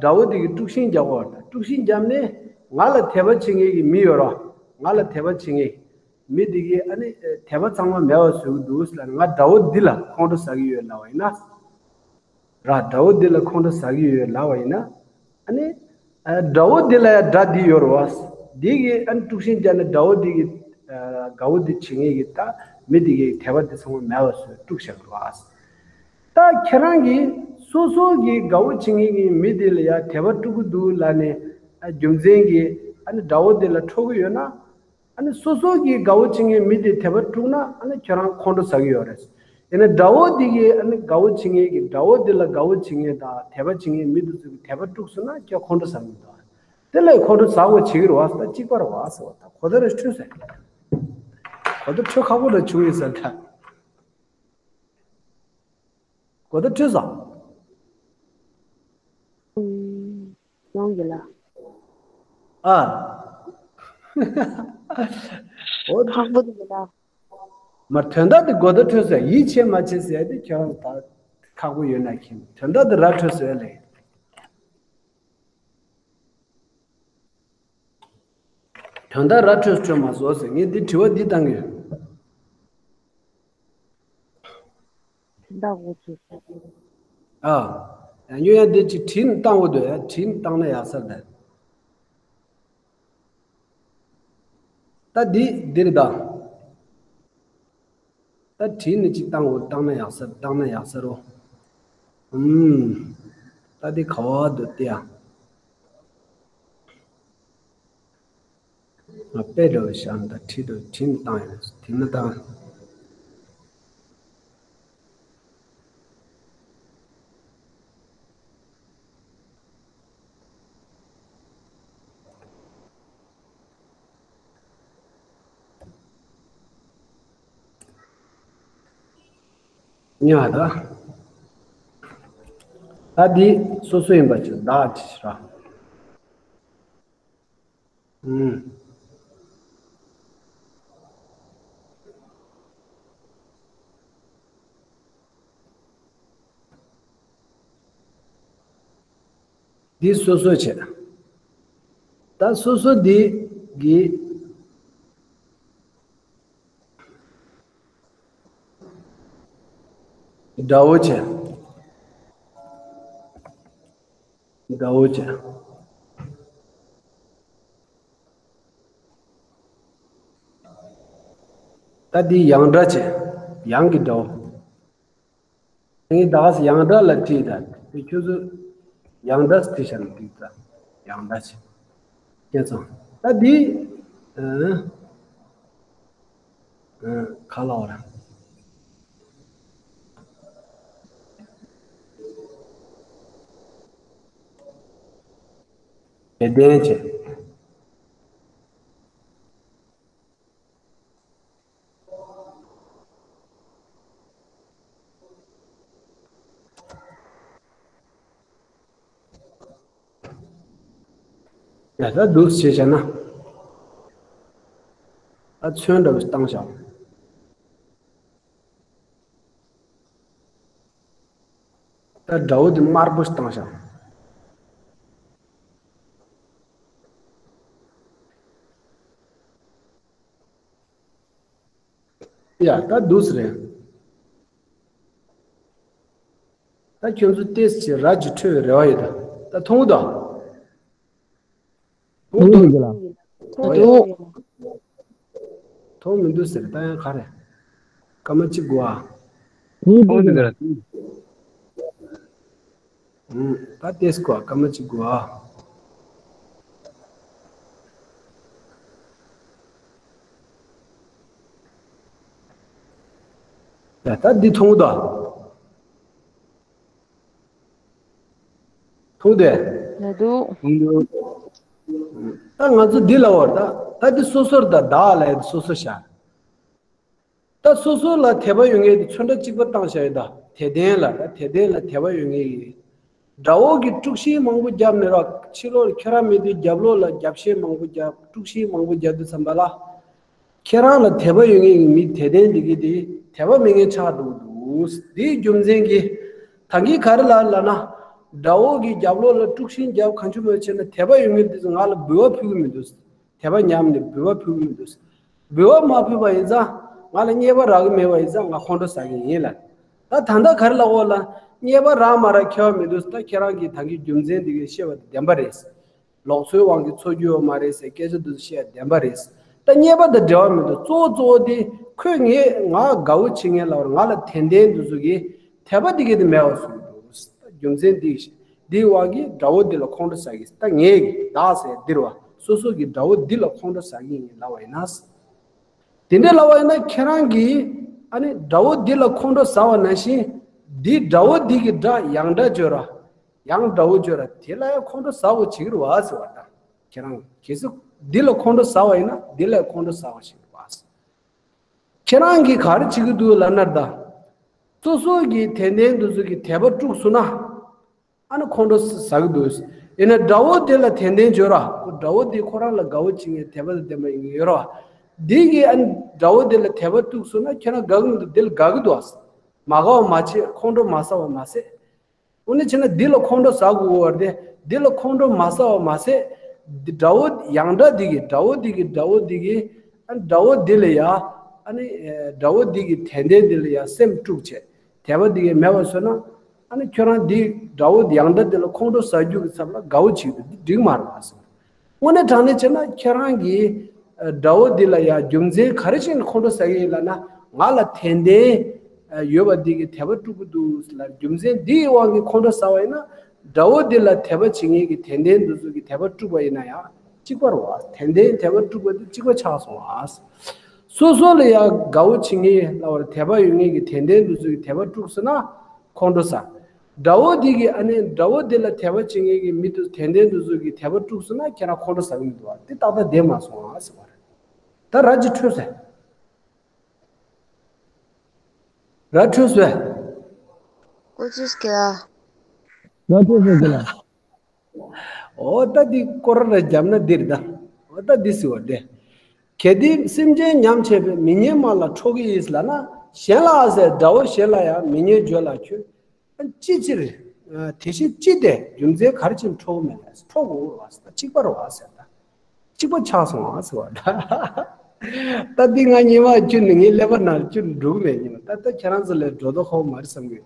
དགྲ་བོ་དེ་གིས་དཀྲུག་ཤིང་རྒྱག་གོ། དཀྲུག་ཤིང་བརྒྱབ་ནས་ང་ལ་དད་པ་བྱེད་མཁན་གྱི་མི་ཡོད་རོ། ང་ལ་དད་པ་བྱེད་མཁན་མི་དེ་གིས་ཨ་ནི་དད་པ་ཚང་མ་མེད་པ་བཟོ་གི་འདུག་ཟེར་ལབ་ནས། ང་དགྲ་བོ་འདི་ལ་ཁོང་ཁྲོ་ཟ་གི་ཡོད་ལབ་པ་ཡིན་ན། ར་དགྲ་བོ་འདི་ལ་ཁོང་ཁྲོ་ཟ་གི་ཡོད་ལབ་པ་ཡིན་ན། ཨ་ནི་ཨ་དགྲ་བོ་འདི་ལ་ཡ་དགྲ་འདི་ཡོད་རེད་བ། འདི་གིས་ཨ་ནི་དཀྲུག་ཤིང་བརྒྱབ་ནས་དགྲ་བོ་འདི་གི་ཨ་དགའ་བོ་འདི་བྱེད་མཁན་གྱི་ད་མི་འདི་གི་དད་པ་འདི་ཚང་མ་མེད་པ་བཟོས་དཀྲུགས་བཞག་གི་རེད་བ། ད་ཁྱེད་རང་གིས་སོ་སོ་གི་དགའ་བོ་བྱེད་མཁན་གྱི་མི་འདི་ལ་ཡ་དད་པ་དཀྲུག་གི་འདུག་ལབ་ནས། ཨ་རྒྱུ་མཚན་གྱིས་ཨ་ནི་དགྲ་བོ་འདི་ལ་ཁྲོ་གི་ཡོད་ན། ཨ་ནི་སོ་སོ་གི་དགའ་བོ་བྱེད་མཁན་མི་དེ་དད་པ་དཀྲུགས་ན། ཨ་ནི་ཁྱོད་རང་ཁོང་ཁྲོ་ཟ་གི་ཡོད་རེད། ཡིན་ན་དགྲ་བོ་འདི་གིས་ཨ་ནི་དགའ་བོ་བྱེད་མཁན་གྱི། དགྲ་བོ་འདི་ལ་དགའ་བོ་བྱེད་མཁན་དང་དད་པ་བྱེད་མཁན་མི་དེ་ཚོ་གི་དད་པ་དཀྲུགས་སོང་ན་ཁྱོད་ཁོང་ཁྲོ་ཟ་གི་མི་འདུག། དེ་ལས་ཁོང་ཁྲོ་ཟ་དགོས་བྱེད་ཀྱི་རེད་བ། ད་གཅིག་པ་རེད་བ་ཟེར་བ། ད་གོ་བརྡ་རེ་འཕྲོད་ཟེར། གོ་བརྡ་འཕྲོད་ཁག་པོ་རེ་བྱུང་ཡོད་ཟེར་ད། གོ་བརྡ་འཕྲོད་སོང་། ཨུམ། ཡོང་གི་ལ། ཨ། འོ། ཁག་པོ་འདུག་ལ། མར་དོན་དག་དེ་གོ་བརྡ་འཕྲོད་ཟེར། ཡིད་ཆེས་མ་བྱེད་ཟེར་དེ་ཁྱོད་རང་ད་ཁག་པོ་ཡོད་ན་མཁྱེན། དོན་དག་དེ་ར་འཕྲོད་ཟེར་ལེ། དོན་དག་ར་འཕྲོད་འཕྲོད་མ་བཟོ་ཟེར། ངས་འདི་དྲི་བ་འདི་བཏང་གི་ཡོད། དོན་དག་འུ་ཚོས། ཨ། ཡང་ཡོད་ཡང་འདི་ཅིག་བྲིས་ནས་བཏང་འོ་དོ། ཡང་བྲིས་ནས་བཏང་ན་ཡག་ས་རེད། ད་འདི་འདིར་ད། ད་བྲིས་ནས་ཅིག་བཏང་འོ། བཏང་ན་ཡག་ས། བཏང་ན་ཡག་ས་རོ། ཨུམ། ད་འདི་ག་བ་འདུག་སྟེ་ཡ། ང་དཔེ་འདྲ་བོ་བཞག་ན་ད་བྲིས་འདུག། བྲིས་ནས་བཏང་ཡོད། དེ་ནས་བཏང་། ཉ་ད། ད་འདི་སོ་སོ་ཡིན་པ་ཅིག་བདག་ཅིག་ར། ཨུམ། འདི་སོ་སོ་བྱས། ད་སོ་སོ་འདི་གི་ དགྲ་བོ་བྱས། དགྲ་བོ་བྱས། ད་འདི་ཡང་སྒྲ་བྱས། ཡང་གི་དགྲ་བོ། ངས་ད་ག་སེ་ཡང་སྒྲ་ལ་བྲིས་ད། དེ་ཁྱོད་ཚོ་ཡང་སྒྲ་བྲིས་བཞག་ན་འགྲིག་ད། ཡང་སྒྲ་བྱས། སྐྱེ་ཚང་། ད་འདི། ཨ། ཨ། ག་ལ་བ་ར། དེ་ལྡན་བྱས། ཡ་ད་འདུག་བྱས་བྱས་ན། ད་ཚོན་འདྲ་བོ་བཏང་བཞག། ད་དགྲ་བོ་དེ་དམར་པོ་ཞིག་བཏང་བཞག། ཡ་ད་འདུག་སེ་རེད། ད་ཁྱོད་ཚོ་ཏེས་ཀྱི་ར་ཅིག་འཕྲོད་པའི་རེ་བ་ཡོད་ད། ད་མཐོང་གི་འདུག། མཐོང་གི་འདུག་ལ། མཐོང་འདུག། མཐོང་མི་འདུག་ཟེར། ད་ཡང་ག་རེ། སྐར་མ་གཅིག་དགོས་ཨ། མཐོང་གི་འདུག་ལ། ཨུམ། ད་ཏེས་དགོས་ཨ། སྐར་མ་གཅིག་དགོས་ཨ། ཡ་ད་འདི་མཐོང་གི་འདུག། མཐོང་དེ། ཡ་འདུག། མཐོང་འདུག། ད་ང་ཚོ་འདི་ལ་བར་ད། ད་འདི་སོ་སོར་ད་བདག་ལ་ཡ་སོ་སོ་བྱ། ད་སོ་སོ་ལ་དད་པ་ཡོད་མཁན་དེ་ཚོན་ཁྲ་གཅིག་པ་བཏང་བཞག་ཡོད་ད། དད་ལྡན་ལ་ད། དད་ལྡན་ལ་དད་པ་ཡོད་མཁན་གྱི། དགྲ་བོ་གིས་དཀྲུག་ཤིང་མང་པོ་བརྒྱབ་ནས་ར། ཕྱི་ལོགས་ལ་ཁྱོད་རང་མེད་དུས་རྒྱབ་ལོགས་ལ་རྒྱབ་ཤིང་མང་པོ་བརྒྱབ། དཀྲུག་ཤིང་མང་པོ་བརྒྱབ་དུས་ཙམ་པ་ལ། ཁྱེད་རང་ལ་དད་པ་ཡོད་མཁན་གྱི་མི་དད་ལྡན་འདི་གི་དེ་དད་པ་མེད་མཁན་ཆགས་འགྲོ་གི་འདུག། དེའི་རྒྱུ་མཚན་གྱིས་ད་གིན་ག་རེ་ལབ་ལབ་ན། དགྲ་བོ་གིས་རྒྱབ་ལོགས་ལ་དཀྲུག་ཤིང་བརྒྱབ་གང་བྱུང་མོལ་བྱས་ན། དད་པ་ཡོད་མཁན་དེ་ཚོ་ང་ལ་འབུལ་བ་ཕུལ་གི་མི་འདུག། དད་པ་ཉམས་ནས་འབུལ་བ་ཕུལ་གི་མི་འདུག། འབུལ་བ་མ་ཕུལ་བ་ཡིན་ཙང་ང་ལ་རྙེད་པ་རག་གི་མེད་པ་ཡིན་ཙང་ང་ཁོང་ཁྲོ་ཟ་གི་ཡིན་ལབ། ད་ད་ལྟ་ག་རེ་ལབ་འོ་ལ། རྙེད་པ་རག་མ་རག་ཁྱད་པར་མི་འདུག། ད་ཁྱེད་རང་གིས་ད་གིན་རྒྱུ་མཚན་འདི་གིས་བཤད་པ་དེ་བདེན་པ་རེད། ལོག་འཚོའི་དབང་གིས་འཚོ་རྒྱུ་ཡོད་མ་རེད་ཟེར་སྐད་ཆ་འདི་ཚོ་བཤད་བདེན་པ་རེད། ད་རྙེད་པ་དང་འབྲེལ་བ་མི་འདུག། གཙོ་བོ་གཙོ་བོ་དེ་ཁོས་ངས་ང་དགའ་བོ་བྱེད་མཁན་ལབ་པར་ང་ལ་དད་ལྡན་འདི་ཚོ་གིས་དད་པ་འདི་གས་དེ་མེད་པ་བཟོ་གི་འདུག། རྒྱུ་མཚན་འདི་འདིའི་དབང་གིས་དགྲ་བོ་འདི་ལ་ཁོང་ཁྲོ་ཟ་གི། ད་ངས་བདག་ཟེར་འདིར་བ་སོ་སོ་གི་དགྲ་བོ་འདི་ལ་ཁོང་ཁྲོ་ཟ་གི་ཡིན་ལབ་པ་ཡིན་ན། དེ་འདྲ་ལབ་པ་ཡིན་ན་ཁྱེད་རང་གིས་ཨ་ནི་དགྲ་བོ་འདི་ལ་ཁོང་ཁྲོ་ཟ་བ་ནང་བཞིན་འདི་དགྲ་བོ་འདི་གི་སྒྲ་ཡང་སྒྲ་བརྗོད་ར། ཡང་དགྲ་བོ་བརྗོད་ར། དེ་ལ་ཡང་ཁོང་ཁྲོ་ཟ་བོ་བྱེད་ཀྱི་རེད་བ་ཟེར་བ་ད། ཁྱེད་རང་གལ་སྲིད་འདི་ལ་ཁོང་ཁྲོ་ཟ་བ་ཡིན་ན་འདི་ལ་ཁོང་ཁྲོ་ཟ་བ་ཞིག་རེད་བ། ཁྱེད་རང་གིས་ག་རེ་བྱེད་ཀྱི་འདུག་ལབ་ན་ད། སོ་སོ་གི་དད་ལྡན་འདི་ཚོ་གི་དད་པ་དཀྲུགས་སོང་ན། ཨ་ནི་ཁོང་ཁྲོ་ཟ་གི་འདུག། ཡིན་ན་དགྲ་བོ་དེ་ལ་དད་ལྡན་བརྗོད་ར། ཁོ་དགྲ་བོ་དེ་ཁོ་རང་ལ་དགའ་བོ་བྱེད་མཁན་དད་པ་དང་ལྡན་པ་ཡིན་གྱི་ཡོད་ར། འདི་གིས་ཨ་ནི་དགྲ་བོ་དེ་ལ་དད་པ་དཀྲུགས་སོང་ན་ཁྱེད་རང་དགའ་གི་མི་འདུག། དེ་ལ་དགའ་གི་འདུག་ཨ། མ་དགའ་བ་མ་བྱེད། ཁོང་ཁྲོ་མ་ཟ་བ་མ་ཟད། འོ་ན་བྱས་ན་འདི་ལ་ཁོང་ཁྲོ་ཟ་དགོས་བར་དེ། འདི་ལ་ཁོང་ཁྲོ་མ་ཟ་བ་མ་ཟད། འདི་དགྲ་བོ་ཡང་སྒྲ་འདི་གིས་དགྲ་བོ་འདི་གིས་དགྲ་བོ་འདི་གིས་ཨ་ནི་དགྲ་བོ་འདི་ལ་ཡ། ཨ་ནི་དགྲ་བོ་འདི་གིས་དད་ལྡན་འདི་ལ་ཡ་སེམས་དཀྲུགས་བྱས། དད་པ་འདི་གིས་མེད་པ་བཟོས་ན། ཨ་ནི་ཁྱོད་རང་འདི་དགྲ་བོ་ཡང་སྒྲ་འདི་ལ་ཁོང་ཁྲོ་ཟ་རྒྱུ་གི་ཚབ་ལ་དགའ་བོ་བྱེད་ཀྱི་འདུག། འདི་འགྲིག་མ་རེད་པ་ཟེར། དངོས་གནས་དྲང་གནས་བྱས་ན་ཁྱེད་རང་གིས་ཨ་དགྲ་བོ་འདི་ལ་ཡ་རྒྱུ་མཚན་ག་རེ་བྱས་ནས་ཁོང་ཁྲོ་ཟ་གི་ཡིན་ལབ་ན། ང་ལ་དད་ལྡན་ཨ་ཡོད་པ་འདི་གིས་དད་པ་དཀྲུག་གི་འདུག་ལབ། རྒྱུ་མཚན་འདིའི་དབང་གིས་ཁོང་ཁྲོ་ཟ་བ་ཡིན་ན། དགྲ་བོ་འདི་ལ་དད་པ་བྱེད་མཁན་གྱི་དད་ལྡན་འདི་ཚོ་གིས་དད་པ་དཀྲུགས་པ་ཡིན་ན་ཡང་གཅིག་པ་རེད་པ། དད་ལྡན་དད་པ་དཀྲུགས་པ་འདི་གཅིག་པ་ཆགས་སོང་བ། སོ་སོ་ལ་ཡང་དགའ་བོ་བྱེད་མཁན་ལབ་པར་དད་པ་ཡོད་མཁན་གྱི་དད་ལྡན་འདི་ཚོ་གིས་དད་པ་དཀྲུགས་སོང་ན་ཁོང་ཁྲོ་ཟ། དགྲ་བོ་འདི་གིས་ཨ་ནི་དགྲ་བོ་འདི་ལ་དད་པ་བྱེད་མཁན་གྱི་མི་དེ་དད་ལྡན་འདི་ཚོ་གིས་དད་པ་དཀྲུགས་སོང་ན་ཁྱེད་རང་ཁོང་ཁྲོ་ཟ་གི་མི་འདུག་པ། དེ་ཏག་ཏག་བསྡད་མ་སོང་ཨ་ཟེར་བ་རེད། ད་ར་ཅིག་འཕྲོད་ཟེར། ར་འཕྲོད་ཟེར། ཀོ་ཅིས་ཀྱ། ར་འཕྲོད་ཟེར་གྱི་ལ། འོ་ད་འདི་སྐོར་ར་བརྒྱབ་ན་འདིར་ད། འོ་ད་འདི་ཟེར་བ་དེ། གལ་ཏེ་སེམས་ཅན་ཉམས་བྱས་པས་མི་སྙན་སྨྲ་ལ་ཁྲོ་གི་ཡིན་ལབ་ན། གཞན་ལ་ཟེར། དགྲ་བོ་གཞན་ལ་ཡང་མི་སྙན་བརྗོད་ལ་ཁྱོད། ཅི་ཕྱིར། དེ་བཞིན་ཅི་སྟེ་རྒྱུ་མཚན་ག་རེ་བྱས་ནས་ཁྲོ་གི་མེད་ལ། ཁྲོ་དགོས་རེད་པ་ཟེར། ད་གཅིག་པ་རེད་པ་ཟེར། ད་གཅིག་པ་ཆགས་སོང་བ་ཟེར་བ་ད། ད་འདི་ང་ཉི་མ་བཅུ་ནི་ངའི་ཀླད་པ་ནང་བཅུ་འགྲོ་གི་མེད་ཉི་མ། ད་ད་ཁྱེད་རང་ཚོ་ལས་འགྲོ་ལྡོག་ཧོ་མ་རེད་བསམ་གི།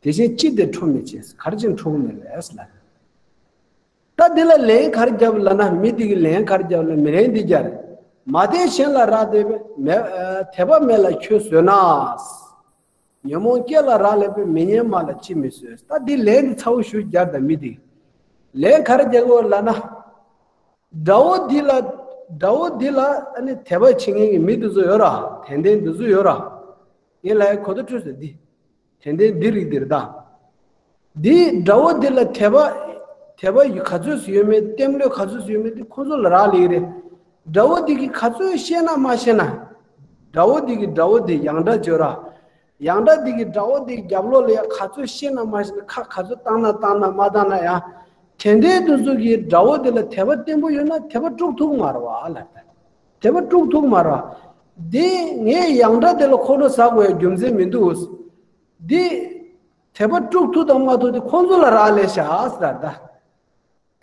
དེ་བཞིན་ཅི་སྟེ་ཁྲོ་མི་བྱེད། ག་རེ་བྱས་ནས་ཁྲོ་གི་མེད་པས་ལ། ད་འདི་ལ་ལན་ག་རེ་རྒྱབ་ལ་ན། མི་འདི་གི་ལན་ག་རེ་རྒྱབ་ལ། མི་ལན་འདི་རྒྱབ། མ་དད་གཞན་ལ་རག་ལས་པས། མེད་དད་པ་མེད་ལ་ཁྱོད་བཟོད་ན། ཉོན་མོངས་སྐྱེ་ལ་རག་ལས་པས། མི་སྙན་སྨྲ་ལ་ཅི་མི་བཟོད། ད་འདི་ལན་འདི་ཚ་བོ་ཞུ་རྒྱག་ད། མི་འདི་ལན་ག་རེ་རྒྱག་གོ་ལ་ན། དགྲ་བོ་འདི་ལ་དགྲ་བོ་འདི་ལ་ཨ་ནི་དད་པ་བྱེད་མཁན་གྱི་མི་འདི་ཚོ་ཡོད་ར། དད་ལྡན་འདི་ཚོ་ཡོད་ར། ངས་ལ་ཡ་གོ་བརྡ་སྤྲོད་ཟེར་འདི། དེ་འདྲའི་འདི་རིགས་འདིར་ད། འདི་དགྲ་བོ་འདི་ལ་དད་པ། དད་པ་ཡི་ག་ཚོད་སུ་ཡོད་མེད། བརྟན་པོ་ག་ཚོད་སུ་ཡོད་མེད་དེ་ཁོ་ཚོ་ལ་རག་ལས་རེད། དགྲ་བོ་འདི་གིས་ག་ཚོད་ཤེས་ན་མ་ཤེས་ན། དགྲ་བོ་འདི་གིས་དགྲ་བོ་འདི་ཡང་དགྲ་བྱོས་ར། ཡང་དགྲ་འདི་གིས་དགྲ་བོ་འདི་རྒྱབ་ལོགས་ལ་ཡང་ག་ཚོད་ཤེས་ན་མ་ཤེས་ན། ཁ་ག་ཚོད་བཏང་ན་བཏང་ན་མ་བཏང་ན་ཡང་། དེ་འདྲའི་དུས་ཚོད་ཀྱི་དགྲ་བོ་འདི་ལ་དད་པ་བརྟན་པོ་ཡོད་ན་དད་པ་དཀྲུག་ཐུབ་མ་རེད་བ་ལ། དད་པ་དཀྲུག་ཐུབ་མ་རེད་བ། འདི་ངས་ཡང་དགྲ་འདི་ལ་ཁོང་ཁྲོ་ཟ་དགོས་ཡ་རྒྱུ་མཚན་མི་འདུག་འདི་དད་པ་དཀྲུག་ཐུབ་དང་མ་ཐུབ་དེ་ཁོང་ཚོ་ལ་རག་ལས་ཤག་ཟེར་ད།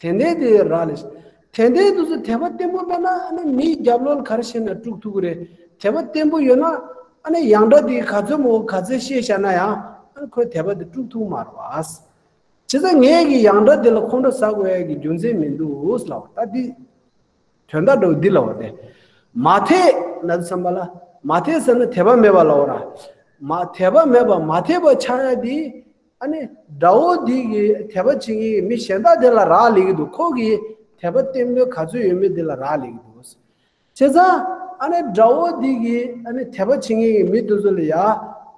དེ་འདྲའི་དེ་རག་ལས་ཤག་དེ་འདྲའི་དུས་སུ་དད་པ་བརྟན་པོ་མེད་ན་ཨ་ནི་མིའི་རྒྱབ་ལོགས་ལ་ག་རེ་བྱས་ན་དཀྲུག་ཐུབ་ཀྱི་རེད། དད་པ་བརྟན་པོ་ཡོད་ན་ཨ་ནི་ཡང་དགྲ་དེ་ག་ཚོད་མོ་ག་ཚོད་ཤེས་བཞག་ན་ཡང་ཨ་ནི་ཁོའི་དད་པ་དེ་དཀྲུག་ཐུབ་མ་རེད་བ། བྱས་ཙང་ངས་ཀྱི་ཡང་དགྲ་དེ་ལ་ཁོང་ཁྲོ་ཟ་དགོས་ཡ་གི་རྒྱུ་མཚན་མི་འདུག་ལབ་པ་ད་འདི། དོན་དག་འདྲ་བོ་འདི་ལ་བ་དེ། མ་དད་ན་བསམ་པ་ལ། མ་དད་ཟེར་ན་དད་པ་མེད་པ་ལ་བ་ར། མ་དད་པ་མེད་པ་མ་དད་པ་ཆགས་ཡ་དེ། ཨ་ནི་དགྲ་བོ་འདི་གི་དད་པ་བྱེད་མཁན་གྱི་མི་གཞན་དག་དེ་ལ་རག་ལས་ཀྱི་འདུག་ཁོ་གི་དད་པ་བརྟན་པོ་ག་ཚོད་ཡོད་མེད་དེ་ལ་རག་ལས་ཀྱི་འདུག་བྱས་ཙང་ཨ་ནི་དགྲ་བོ་འདི་གི་ཨ་ནི་དད་པ་བྱེད་མཁན་གྱི་མི་དེ་ཚོ་ལ་ཡ།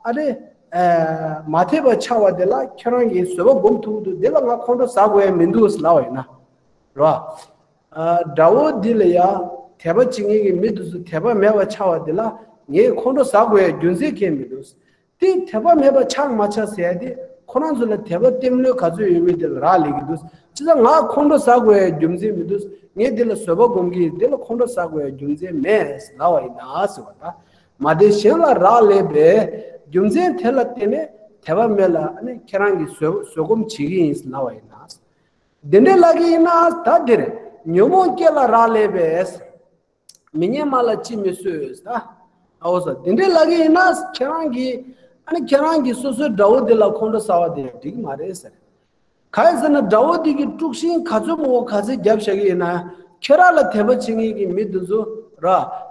ཨ་ནི་མ་དད་པ་ཆགས་པ་དེ་ལ་ཁྱེད་རང་གིས་བཟོད་པ་སྒོམ་ཐུབ་ཀྱི་འདུག་དེ་ལ་ང་ཁོང་ཁྲོ་ཟ་དགོས་ཡ་མི་འདུག་ལབ་པ་ཡིན་ན། རེད་བ། ཨ། དགྲ་བོ་འདི་ལ་ཡ། དད་པ་བྱེད་མཁན་གྱི་མི་དེ་ཚོ་དད་པ་མེད་པ་ཆགས་པ་འདི་ལ་ངས་ཁོང་ཁྲོ་ཟ་དགོས་ཡ་རྒྱུ་མཚན་གང་ཡང་མི་འདུག་དེ་དད་པ་མེད་པ་ཆགས་མ་ཆགས་ཟེར་ཡ་དེ་ཁོ་རང་ཚོ་ལ་དད་པ་བརྟན་པོ་ག་ཚོད་ཡོད་མེད་དེ་ལ་རག་ལས་ཀྱི་འདུག་བྱས་ཙང་ང་ཁོང་ཁྲོ་ཟ་དགོས་ཡ་རྒྱུ་མཚན་མི་འདུག་ངས་འདི་ལ་བཟོད་པ་སྒོམ་གྱི་འདི་ལ་ཁོང་ཁྲོ་ཟ་དགོས་ཡ་རྒྱུ་མཚན་མེད་ལབ་པ་ཡིན་ན་ཟེར་བ་ད། མ་དད་གཞན་ལ་རག་ལས་པས་རྒྱུ་མཚན་དེ་ལ་བརྟེན་ནས་དད་པ་མེད་ལ་ཨ་ནི་ཁྱེད་རང་གིས་བཟོད་བཟོད་སྒོམ་བྱེད་ཀྱི་ཡིན་ལབ་པ་ཡིན་ན། འདི་འདྲའི་ལབ་ཀྱི་ཡིན་ན་ད་འདིར་ཉོན་མོངས་སྐྱེ་ལ་རག་ལས་པས། མི་སྙན་སྨྲ་ལ་ཅིས་མི་བཟོད་ཟེར་ད། ཨའོ་ཟེར་འདི་འདྲའི་ལབ་ཀྱི་ཡིན་ན་ཁྱེད་རང་གིས་ཨ་ནི་ཁྱེད་རང་གིས་སོ་སོའི་དགྲ་བོ་འདི་ལ་ཁོང་ཁྲོ་ཟ་བ་དེ་འགྲིག་གི་མ་རེད་ཟེར། གང་ཡིན་ཟེར་ན་དགྲ་བོ་འདི་གིས་དཀྲུག་ཤིང་ག་ཚོད་མང་པོ་ག་ཚོད་བརྒྱབ་བཞག་གི་ཡིན་ན། ཁྱེད་རང་ལ་དད་པ་བྱེད་མཁན་གྱི་མི་འདི་ཚོ་ར།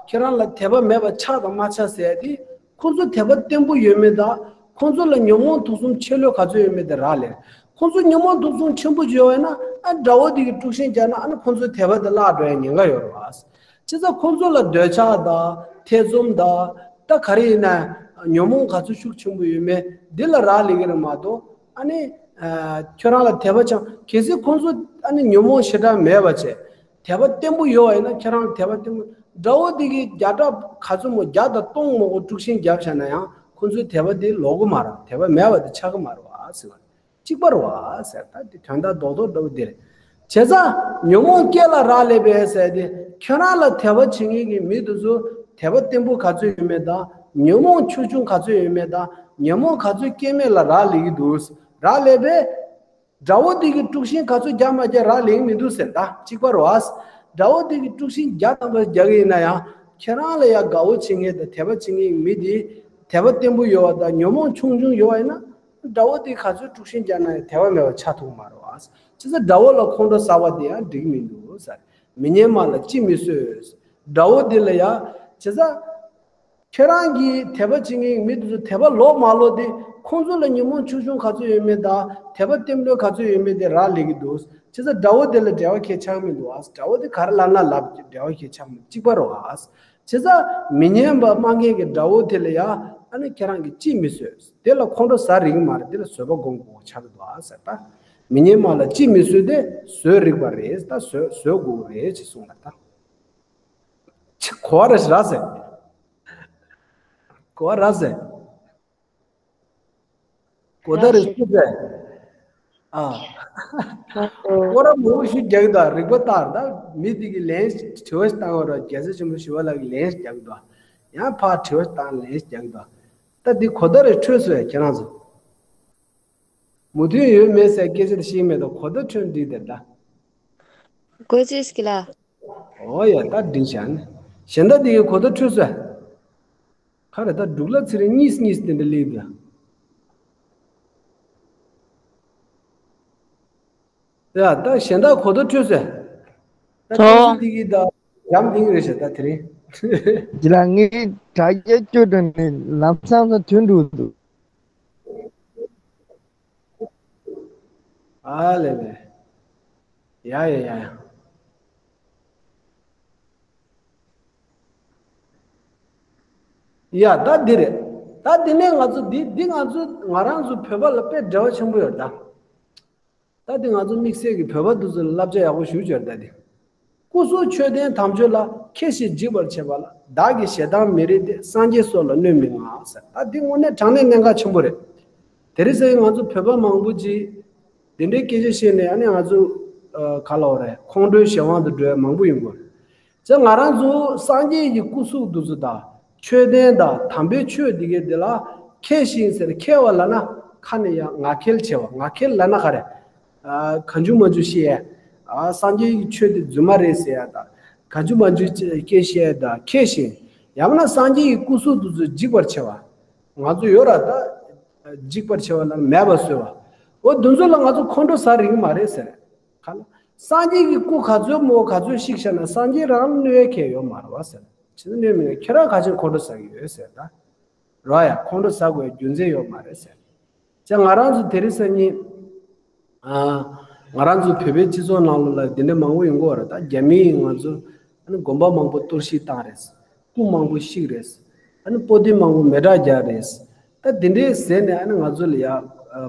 ཁྱེད་རང་ལ་དད་པ་མེད་པ་ཆགས་དང་མ་ཆགས་ཟེར་ཡ་དེ། ཁོང་ཚོ་དད་པ་བརྟན་པོ་ཡོད་མེད་དང་། ཁོང་ཚོ་ལ་ཉོན་མོངས་དུག་གསུམ་ཆེ་ལོས་ག་ཚོད་ཡོད་མེད་དེ་རག་ལས། ཁོང་ཚོ་ཉོན་མོངས་དུག་གསུམ་ཆེན་པོ་ཡོད་པ་ཡིན་ན་ཨ་དགྲ་བོ་འདི་གིས་དཀྲུག་ཤིང་བརྒྱབ་ན་ཨ་ནི་ཁོང་ཚོའི་དད་པ་དེ་བརླག་འགྲོ་ཡ་ཉེན་ཁ་ཡོད་རེད་བ། བྱས་ཙང་ཁོང་ཚོ་ལ་འདོད་ཆགས་དང་ཐེ་ཚོམ་དང་ད་ག་རེ་ཡིན་ན་ཉོན་མོངས་ག་ཚོད་ཤུགས་ཆེན་པོ་ཡོད་མེད་འདི་ལ་རག་ལས་ཀྱི་རེད་མ་གཏོགས། ཨ་ནི། ཨ། ཁྱོད་རང་ལ་དད་པ་ཆགས། གལ་སྲིད་ཁོང་ཚོ་ཨ་ནི་ཉོན་མོངས་ཞེ་དྲག་མེད་པ་བྱས། དད་པ་བརྟན་པོ་ཡོད་པ་ཡིན་ན་ཁྱེད་རང་ལ་དད་པ་བརྟན་པོ། དགྲ་བོ་འདི་གིས་བརྒྱ་ཕྲག་ག་ཚོད་མོ་བརྒྱ་དང་སྟོང་མང་པོ་དཀྲུག་ཤིང་བརྒྱབ་བཞག་ན་ཡང་ཁོང་ཚོའི་དད་པ་འདི་ལོག་གི་མ་རེད། དད་པ་མེད་པ་དེ་ཆགས་ཀྱི་མ་རེད་བ་ཟེར་བ། གཅིག་པ་རེད་བ་ཟེར། ད་འདི་དོན་དག་རྡོག་རྡོག་འདྲ་བོ་འདི་རེད། བྱས་ཙང་ཉོན་མོངས་སྐྱེ་ལ་རག་ལས་པས་ཟེར་ཏེ། ཁྱོད་རང་ལ་དད་པ་བྱེད་མཁན་གྱི་མི་དེ་ཚོ་དད་པ་བརྟན་པོ་ག་ཚོད་ཡོད་མེད་དང་། ཉོན་མོངས་ཆུང་ཆུང་ག་ཚོད་ཡོད་མེད་དང་། ཉོན་མོངས་ག་ཚོད་སྐྱེ་མེད་ལ་རག་ལས་ཀྱི་འདུག་རག་ལས་པས། དགྲ་བོ་འདི་གིས་དཀྲུག་ཤིང་ག་ཚོད་རྒྱག་མ་རྒྱག་རག་ལས་ཀྱི་མི་འདུག་ཟེར། ད་གཅིག་པ་རེད་བ། དགྲ་བོ་འདི་གིས་དཀྲུག་ཤིང་བརྒྱ་ཐམ་པ་རྒྱག་གི་ཡིན་ན་ཡང་། ཁྱེད་རང་ལ་ཡ་དགའ་བོ་བྱེད་མཁན་དང་དད་པ་བྱེད་མཁན་གྱི་མི་འདི། དད་པ་བརྟན་པོ་ཡོད་པ་དང་ཉོན་མོངས་ཆུང་ཆུང་ཡོད་པ་ཡིན་ན། དགྲ་བོ་དེ་ག་ཚོད་དཀྲུག་ཤིང་རྒྱག་ན་ཡང་དད་པ་མེད་པ་ཆགས་ཐུབ་མ་རེད་བ། བྱས་ཙང་དགྲ་བོ་ལ་ཁོང་ཁྲོ་ཟ་བ་དེ་ཡང་འགྲིག་མི་འདུག་ཟེར། མི་སྙན་སྨྲ་ལ་ཅིས་མི་བཟོད། དགྲ་བོ་དེ་ལ་ཡ། བྱས་ཙང་། ཁྱེད་རང་གིས་དད་པ་བྱེད་མཁན་གྱི་མི་དེ་ཚོ་དད་པ་ལོག་མ་ལོག་དེ་ཁོང་ཚོ་ལ་ཉོན་མོངས་ཆུང་ཆུང་ག་ཚོད་ཡོད་མེད་དང་དད་པ་བརྟན་པོ་ག་ཚོད་ཡོད་མེད་དེ་རག་ལས་ཀྱི་འདུག་བྱས་ཙང་དགྲ་བོ་དེ་ལ་འབྲེལ་བ་ཁྱད་ཆགས་མི་འདུག་ཨ། དགྲ་བོ་དེ་ག་རེ་ལབ་ན་ལབ་ཀྱི་འབྲེལ་བ་ཁྱད་ཆགས་མི་འདུག་གཅིག་པ་རེད་ཨ། བྱས་ཙང་མི་སྙན་པ་སྨྲ་མཁན་གྱི་དགྲ་བོ་དེ་ལ་ཡ་ཨ་ནི་ཁྱེད་རང་གིས་ཅིས་མི་བཟོད། དེ་ལ་ཁོང་ཁྲོ་ཟ་རིགས་མ་རེད། དེ་ལ་བཟོད་པ་སྒོམ་དགོས་ཆགས་ཀྱི་འདུག་ཨ་ཟེར་ད། མི་སྙན་སྨྲ་ལ་ཅིས་མི་བཟོད་དེ་བཟོད་རིགས་པ་རེད། ད་བཟོད་བཟོད་དགོས་རེད་ཅེས་གསུངས་པ་ད། ཆི་གོ་བ་རེ་ར་ཟེར། གོ་བ་ར་ཟེར། གོ་བརྡ་རེ་ཞུ་ཟེར། ཨ། སྐོར་ར་མང་པོ་ཞིག་རྒྱག་གི་འདུག་རིག་པ་ལྟར་ད་མི་དེ་གི་ལན་དྲི་བ་ཞིག་བཏང་བ་ར། རྒྱལ་སྲས་ཆེན་པོ་ཞི་བ་ལྷ་གི་ལན་ཞིག་རྒྱག་གི་འདུག་ཡང་ཕར་དྲི་བ་བཏང་ལན་ཞིག་རྒྱག་གི་འདུག་ད་འདི་གོ་བརྡ་རེ་འཕྲོད་སོང་ཡ་ཁྱེད་རང་ཚོ། མོས་མཐུན་ཡོད་མེད་ཟེར་སྐད་ཆ་དེ་ཤེས་མེད་དོ། གོ་བརྡ་འཕྲོད་འགྲིག་དེ་ད། གོ་ཅིས་ཀི་ལ། ཨོ་ཡ་ད་འགྲིག་བྱ་ནི། གཞན་དག་འདི་གའི་གོ་བརྡ་འཕྲོད་སོང་། ག་རེ་ད་འབྲུག་ལ་ཚེ་རིང་གཉིས་གཉིས་དེ་འདྲ་སླེབས་འདུག་ཡ་ད་གཞན་དག་གོ་བརྡ་འཕྲོད་སོང་། ད་ཐོ། ཁྱེད་ཚོ་འདི་གི་ད་འཇམ་འདི་གི་རེད་ཤག་ད་དེ་རིང་། འདི་ལ་ངའི་དྲ་རྒྱ་སྐྱོ་དྲགས་ནས་ལམ་སང་ས་ཐོན་འགྲོ་འདུག་ཨ་ལེ་ལེ། ཡ་ཡ་ཡ་ཡ། ཡ་ད་འདི་རེད། ད་འདི་ནས་ང་ཚོ་འདི་འདི་ང་ཚོ་ང་རང་ཚོ་བོད་པ་ལ་དཔེ་འབྲེལ་བ་ཆེན་པོ་ཡོད་ད། ད་འདི་ང་ཚོ་དམིགས་བསལ་གྱི་བོད་པ་འདི་ཚོ་ལ་བསླབ་བྱ་ཡག་པོ་ཞེ་པོ་ཅིག་ཡོད་ད་འདི། སྐུ་གཟུགས་མཆོད་རྟེན་དམ་ཆོས་ལ། ཁྱེད་ཞེས་འཇིགས་པར་བྱེད་པ་ལ། བདག་གི་ཞེ་སྡང་མི་རིགས་ཏེ། སངས་རྒྱས་སོགས་ལ་གནོད་མི་མངའ་ཟེར། ད་འདི་དངོས་གནས་དྲང་གནས་གནད་འགག་ཆེན་པོ་རེད། དེ་རིང་སང་ང་ཚོ་བོད་པ་མང་པོ་ཅིག་འདི་འདྲའི་སྐད་ཆ་བཤད་ནས་ཨ་ནི་ང་ཚོ་ཨ་ག་ལབ་དགོས་རེད། ཁོང་ཁྲོའི་གཞན་དབང་དུ་འགྲོ་ཡ་མང་པོ་ཡོང་གི་ཡོད་རེད། ཅེས་ང་རང་ཚོ་སངས་རྒྱས་ཀྱི་སྐུ་གཟུགས་འདི་ཚོ་དང་མཆོད་རྟེན་དང་དམ་པའི་ཆོས་འདི་གའི་འདི་ལ་ཁས་ཤིང་ཟེར། ཁས་པ་ལབ་ན་ཁ་ནས་ཡང་ངག་འཁྱལ་བྱས་པ། ངག་འཁྱལ་ལབ་ན་ག་རེ། ཨ་གང་བྱུང་མང་བྱུང་བཤད་ཡ། ཨ་སངས་རྒྱས་ཀྱི་ཆོས་འདི་རྫུན་མ་རེད་ཟེར་ཡ་དང་། གང་བྱུང་མང་བྱུང་སྐད་བཤད་ཡ་དང་ཁས་ཤིང་། ཡང་ན་སངས་རྒྱས་ཀྱི་སྐུ་གཟུགས་འདི་ཚོ་འཇིགས་པར་བྱེད་པ། ང་ཚོ་ཡོད་ར་ད། འཇིགས་པར་བྱེད་པ་ལ་མེད་པ་བཟོས་པ། འོ་འདི་ཚོ་ལ་ང་ཚོ་ཁོང་ཁྲོ་ཟ་རིགས་མ་རེད་ཟེར། ག་ལ། སངས་རྒྱས་ཀྱི་སྐུ་ག་ཚོད་མོ་ག་ཚོད་བཤིག་བཞག་ན་སངས་རྒྱས་རང་གནོད་ཡ་གལ་ཡོད་མ་རེད་བ་ཟེར། ཅི་ནས་གནོད་མི་ངན་ཁྱེད་རང་ག་ཚོད་ཁོང་ཁྲོ་ཟ་གི་ཡོད་ཟེར་ད། རོ་ཡ་ཁོང་ཁྲོ་ཟ་དགོས་རྒྱུ་མཚན་ཡོད་མ་རེད་ཟེར། ཅེས་ང་རང་ཚོ་དེ་རིང་སང་ཉིན། ཨ། ང་རང་ཚོ་བོད་པའི་སྤྱི་ཚོགས་ནང་ལོགས་ལ་འདི་འདྲ་མང་པོ་ཡོང་གི་ཡོད་རེད། ད་རྒྱ་མིས་ང་ཚོ་ཨ་ནི་དགོན་པ་མང་པོ་གཏོར་བཤིག་བཏང་རེད། སྐུ་མང་པོ་བཤིག་རེད། ཨ་ནི་པོ་ཏི་མང་པོ་མེ་སྲེག་རྒྱག་རེད། ད་འདི་འདྲའི་ཟེར་ནས་ཨ་ནི་ང་ཚོ་ལ་ཡ།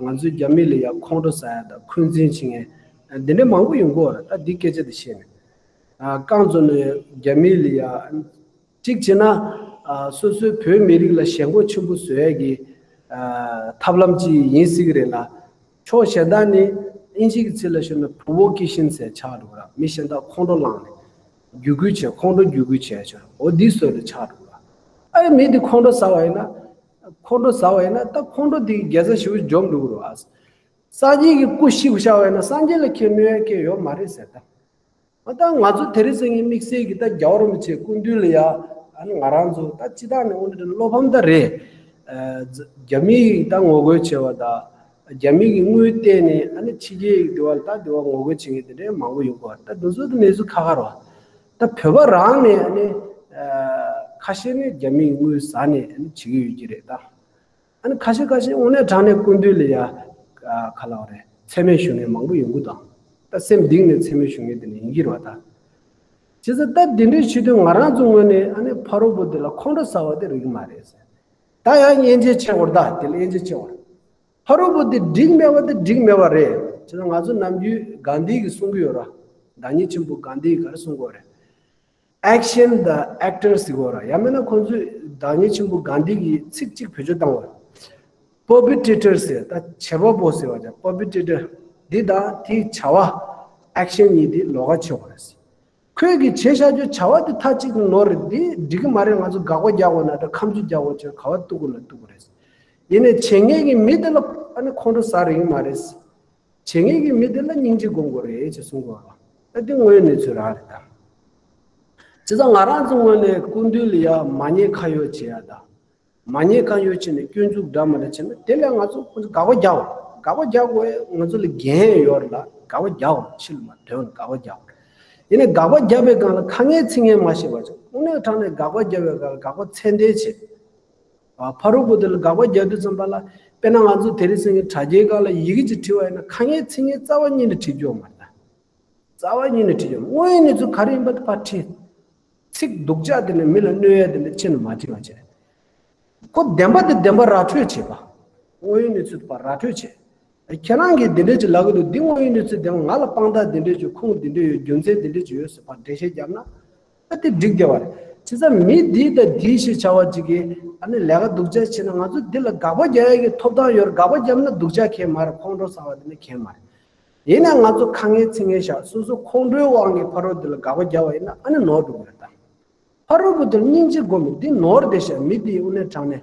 ང་ཚོའི་རྒྱ་མི་ལ་ཡ་ཁོང་ཁྲོ་ཟ་ཡ་དང་འཁོན་འཛིན་བྱེད་མཁན་འདི་འདྲ་མང་པོ་ཡོང་གི་ཡོད་རེད། ད་འདི་སྐད་ཆ་དེ་བཤད་ནས། ཨ། རྐང་བཙུགས་ནས་རྒྱ་མི་ལ་ཡ། གཅིག་བྱས་ན། ཨ། སོ་སོའི་བོད་མི་རིགས་ལ་ཞེན་ཁོག་ཆེན་པོ་བཟོ་ཡས་ཀྱི། ཨ། ཐབས་ལམ་ཅིག་ཡིན་སྲིད་ཀྱི་རེད་ལ། ཕྱོགས་གཞན་དག་ནི་ཨིན་ཇི་གི་ཚིག་ལ་ཞུས་ན་provocation ཟེར་ཆགས་འགྲོ་གི་ར། མི་གཞན་དག་ཁོང་ཁྲོ་ལངས་ནས་རྒྱུད་སྐུལ་བྱས། ཁོང་ཁྲོ་རྒྱུད་སྐུལ་བྱས་ཆོག་འོ་འདི་བཟོ་ནས་ཆགས་འགྲོ་གི་ར། ཨ་རེ་མི་འདི་ཁོང་ཁྲོ་ཟ་བ་ཡིན་ན། ཁོང་ཁྲོ་ཟ་བ་ཡིན་ན་ད་ཁོང་ཁྲོ་འདི་དགེ་རྩ་ཞེ་པོ་འཇོམས་འགྲོ་གི་ར། སངས་རྒྱས་ཀྱི་སྐུ་བཤིག་བཞག་པ་ཡིན་ན་སངས་རྒྱས་ལ་ཁྱེད་གནོད་ཡ་སྐྱེ་ཡོད་མ་རེད་ཟེར་ད། ད་ང་ཚོ་དེ་རིང་སང་ཉིན་དམིགས་བསལ་གྱི་ད་རྒྱལ་བ་རིན་པོ་ཆེའི་སྐུ་མདུན་ལ་ཡ། ཨ་ནི་ང་རང་ཚོ་ད་སྤྱི་བཏང་ནས་དངོས་གནས་བློ་ཕམ་ད་རེད། ཨ། རྒྱ་མི་ཡིས་ད་ངོ་རྒོལ་བྱས་པ་དང་། རྒྱ་མི་གིས་དངུལ་བཏོན་ནས་ཨ་ནི་ཕྱི་རྒྱལ་གྱི་འདི་བ་ལ་ད་འདི་བ་ངོ་རྒོལ་བྱེད་མཁན་དེ་འདྲའི་མང་པོ་ཡོང་གི་རེད། ད་འདི་ཚོ་ད་གནས་ཚུལ་ཁ་ཁ་རེད་བ། ད་བོད་པ་རང་ནས་ཨ་ནི། ཨ། ཁ་ཤས་ནས་རྒྱ་མི་ཡིས་དངུལ་ཟ་ནས་ཨ་ནི་བྱེད་ཀྱི་ཡོད་ཀྱི་རེད་ད། ཨ་ནི་ཁ་ཤས་ཁ་ཤས་དངོས་གནས་དྲང་གནས་སྐུ་མདུན་ལ་ཡ། ཨ། ག་ལབ་དགོས་རེད། མཚན་སྨད་ཞུ་མཁན་མང་པོ་ཡོང་གི་འདུག་ད་སེམས་གཏིང་ནས་མཚན་སྨད་ཞུ་མཁན་དེ་འདྲ་ཡིན་གྱི་རེད་བ་ད། བྱས་ཙང་ད་འདི་འདྲའི་བྱེད་དུས་ང་རང་ཚོ་ངོས་ནས་ཨ་ནི་ཕ་རོལ་པོ་འདི་ལ་ཁོང་ཁྲོ་ཟ་བ་དེ་རིགས་མ་རེད་ཟེར། ད་ཡང་དབྱེ་འབྱེད་བྱེད་དགོས་རེད་ད། དེ་ལ་དབྱེ་འབྱེད་བྱེད་དགོས་རེད། ཕ་རོལ་པོ་དེ་འགྲིག་མེད་པ་དེ་འགྲིག་མེད་པ་རེད། བྱས་ཙང་ང་ཚོ་ནམ་རྒྱུན་གྷན་དྷི་གིས་གསུང་གི་ཡོད་ར། བདག་ཉིད་ཆེན་པོ་གྷན་དྷི་གིས་ག་རེ་གསུང་གི་ཡོད་རེད། Action the actor ཟེར་གོ་ར། ཡང་མིན་ན་ཁོང་ཚོས་བདག་ཉིད་ཆེན་པོ་གྷན་དྷི་གི་ཚིག་གཅིག་བེད་སྤྱོད་བཏང་བ། Perpetrator ཟེར་ད་བྱེད་པ་པོ་ཟེར་བ་ཀྱང་perpetrator འདི་དང་དེའི་བྱ་བ་action གཉིས་དེ་ལོགས་ཀ་ཕྱེ་དགོས་རེད། ཁོས་གི་བྱས་བཞག་རྒྱུ་བྱ་བ་དེ་མཐའ་གཅིག་ཏུ་ནོར་རེད། འདི་འགྲིག་གི་མ་རེད། ང་ཚོ་དགག་པ་རྒྱག་དགོས་ན་ད་ཁ་མཆུ་རྒྱག་དགོས་ཆེད་ག་བ་གཏུག་དགོས་ན་གཏུག་དགོས་རེད། ཡིན་ནའི་བྱེད་མཁན་གྱི་མི་དེ་ལ་ཨ་ནི་ཁོང་ཁྲོ་ཟ་རེ་ཡིན་མ་རེད། བྱེད་མཁན་གྱི་མི་དེ་ལ་སྙིང་རྗེ་སྒོམ་དགོས་རེད་ཅེས་གསུང་དགོས་པ། ད་འདི་དངོས་ཡོད་གནས་ཚུལ་རང་རེད་ད། བྱས་ཙང་ང་རང་ཚོ་ངོས་ནས་སྐུ་མདུན་ལ་ཡ་མ་ཉེས་ཁ་གཡོགས་བྱེད་ཡ་ད། མ་ཉེས་ཁ་གཡོགས་བྱས་ནས་སྐྱོན་འཛུགས་འདྲ་མ་འདྲ་བྱས་ན་དེ་ལས་ང་ཚོ་ཁོང་ཚོ་དགག་པ་རྒྱག་དགོས། དགག་པ་རྒྱག་དགོས། ང་ཚོ་ལ་འགན་ཡོད་རེད་ལ་དགག་པ་རྒྱག་དགོས། ཕྱི་ལ་མ་དོན་དགག་པ་རྒྱག་དགོས། ཡིན་ནའི་དགག་པ་རྒྱག་པའི་སྒང་ལ་ཁ་ངན་ཚིག་ངན་མ་བཤད་པ་བྱས། དངོས་གནས་དྲང་གནས་དགག་པ་རྒྱག་པའི་སྒང་ལ་དགག་པ་ཚད་ལྡན་བྱེད། ཨ། ཕ་རོལ་པོ་དེ་ལ་དགག་པ་རྒྱག་དུས་ཙམ་པ་ལ། དཔེར་ན་ང་ཚོ་དེ་རིང་སང་ཉིན་དྲ་རྒྱའི་སྒང་ལ་ཡི་གེ་ཅིག་བྲིས་པ་ཡིན་ན་ཁ་ངན་ཚིག་ངན་རྩ་བ་ཉིད་ནས་བྲིས་རྒྱུ་ཡོད་མ་རེད་ད། རྩ་བ་ཉིད་ནས་བྲིས་རྒྱུ་ཡོད་མ་རེད། དངོས་ཡོད་གནས་ཚུལ་ག་རེ་ཡིན་པ་དེ་ཕར་བྲིས། ཚིག་སྡུག་ཅག་དེ་ནས་མི་ལ་གནོད་ཡ་དེ་འདྲ་ཅི་ནས་མ་བྲིས་པ་བྱས། ཁོ་བདེན་པ་དེ་བདེན་པ་ར་འཕྲོད་བྱེད་པ། དངོས་ཡོད་གནས་ཚུལ་དེ་ཕར་ར་འཕྲོད་བྱེད། ཁྱེད་རང་གིས་འདི་འདྲས་ཅིག་ལབ་གི་འདུག་འདི་དངོས་ཡོད་གནས་ཚུལ་བདེན་པ། ང་ལ་དཔང་རྟགས་འདི་འདྲས་ཅིག་ཁུངས་འདི་འདྲས་ཡོད། རྒྱུ་མཚན་འདི་འདྲས་ཅིག་ཡོད་ཟེར་ཕར་འགྲེལ་བཤད་བརྒྱབ་ན། ཨ་དེ་འགྲིག་བསྡད་པ་རེད། བྱས་ཙང་མི་འདི་དང་འདི་ཞེས་བྱ་བ་ཅིག་གིས་ཨ་ནི་ལས་ཀ་སྡུག་ཅག་བྱས་ན་ང་ཚོ་འདི་ལ་དགག་པ་རྒྱག་ཡ་གི་ཐོབ་ཐང་ཡོད་རེད། དགག་པ་བརྒྱབ་ན་སྡུག་ཅག་གང་ཡང་མ་རེད། ཁོང་ཁྲོ་ཟ་བ་འདི་ནི་གང་ཡང་མ་རེད། ཡིན་ན་ང་ཚོ་ཁ་ངན་ཚིག་ངན་བཞག་སོ་སོ་ཁོང་ཁྲོའི་དབང་གིས་ཕ་རོལ་འདི་ལ་དགག་པ་རྒྱབ་པ་ཡིན་ན་ཨ་ནི་ནོར་འགྲོ་གི་རེད་ད། ཕ་རོལ་པོ་འདིར་སྙིང་རྗེ་སྒོམ་མི་འདི་ནོར་བསྡད་ཤག་མི་འདིའི་དངོས་གནས་དྲང་གནས།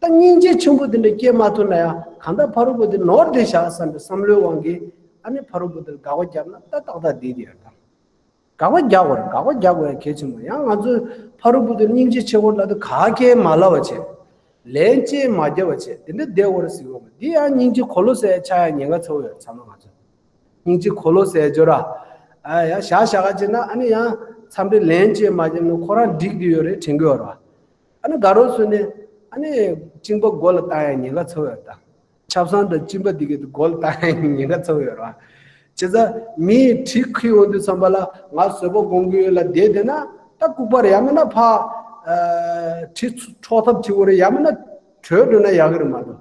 ད་སྙིང་རྗེ་ཆེན་པོ་འདི་འདྲ་སྐྱེས་མ་ཐུབ་ན་ཡང་གང་ལྟར་ཕ་རོལ་པོ་འདི་ནོར་བསྡད་ཤག་བསམ་པའི་བསམ་བློའི་དབང་གིས་ཨ་ནི་ཕ་རོལ་པོ་འདིར་དགག་པ་བརྒྱབ་ན་ད་ཏག་ཏག་བསྡད་ཀྱི་ཡོད་དམ། དགག་པ་རྒྱག་དགོས་རེད། དགག་པ་རྒྱག་དགོས་ཡ་གལ་ཆེན་པོ། ཡང་ང་ཚོས་ ཕ་རོལ་པོ་དེ་སྙིང་རྗེ་ཆེ་བོ་ལ་དུ་ག་གེ་མ་ལབ་པ་བྱས། ལན་གཅིག་མ་རྒྱབ་པ་བྱས། དེ་འདྲ་བསྡད་འོར་ཟེར་གོ་མ། འདི་ཡང་སྙིང་རྗེ་གོ་ལོ་ཟེར་ཆགས་ཡ་ཉེན་ཁ་ཚ་བོ་ཡོད་ཚང་མ་ང་ཚོ། སྙིང་རྗེ་གོ་ལོ་ཟེར་སྦྱོར་ར། ཨ་ཡ་ཞག་ཞག་ག་བྱས་ན་ཨ་ནི་ཡང་མཚམས་རེ་ལན་གཅིག་མ་རྒྱབ་ན་ཁོ་རང་འགྲིག་དུ་ཡོད་རེད་དྲན་གི་ཡོད་ར། ཨ་ནི་དགའ་རོགས་ཚོ་ནས་ཨ་ནི་གཅིན་པ་མགོ་ལ་བཏང་ཡ་ཉེན་ཁ་ཚ་བོ་ཡོད་ད། ཆབ་གསང་དང་གཅིན་པ་འདི་གའི་མགོ་ལ་བཏང་ཡ་ཉེན་ཁ་ཚ་བོ་ཡོད་ར། བྱས་ཙང་མིའི་གྲི་ཁུར་ཡོང་དུས་ཙམ་པ་ལ་ང་བཟོད་པ་སྒོམ་གི་ཡོད་ལ་བསྡད་བསྡད་ན་ད་ལྐུགས་པ་རེད། ཡང་མིན་ན་ཕ་ཨ་གྲི་འཕྲོག་ཐབས་བྱེད་དགོས་རེད། ཡང་མིན་ན་བྲོས་འགྲོ་ན་ཡག་གི་རེད་མ་གཏོགས།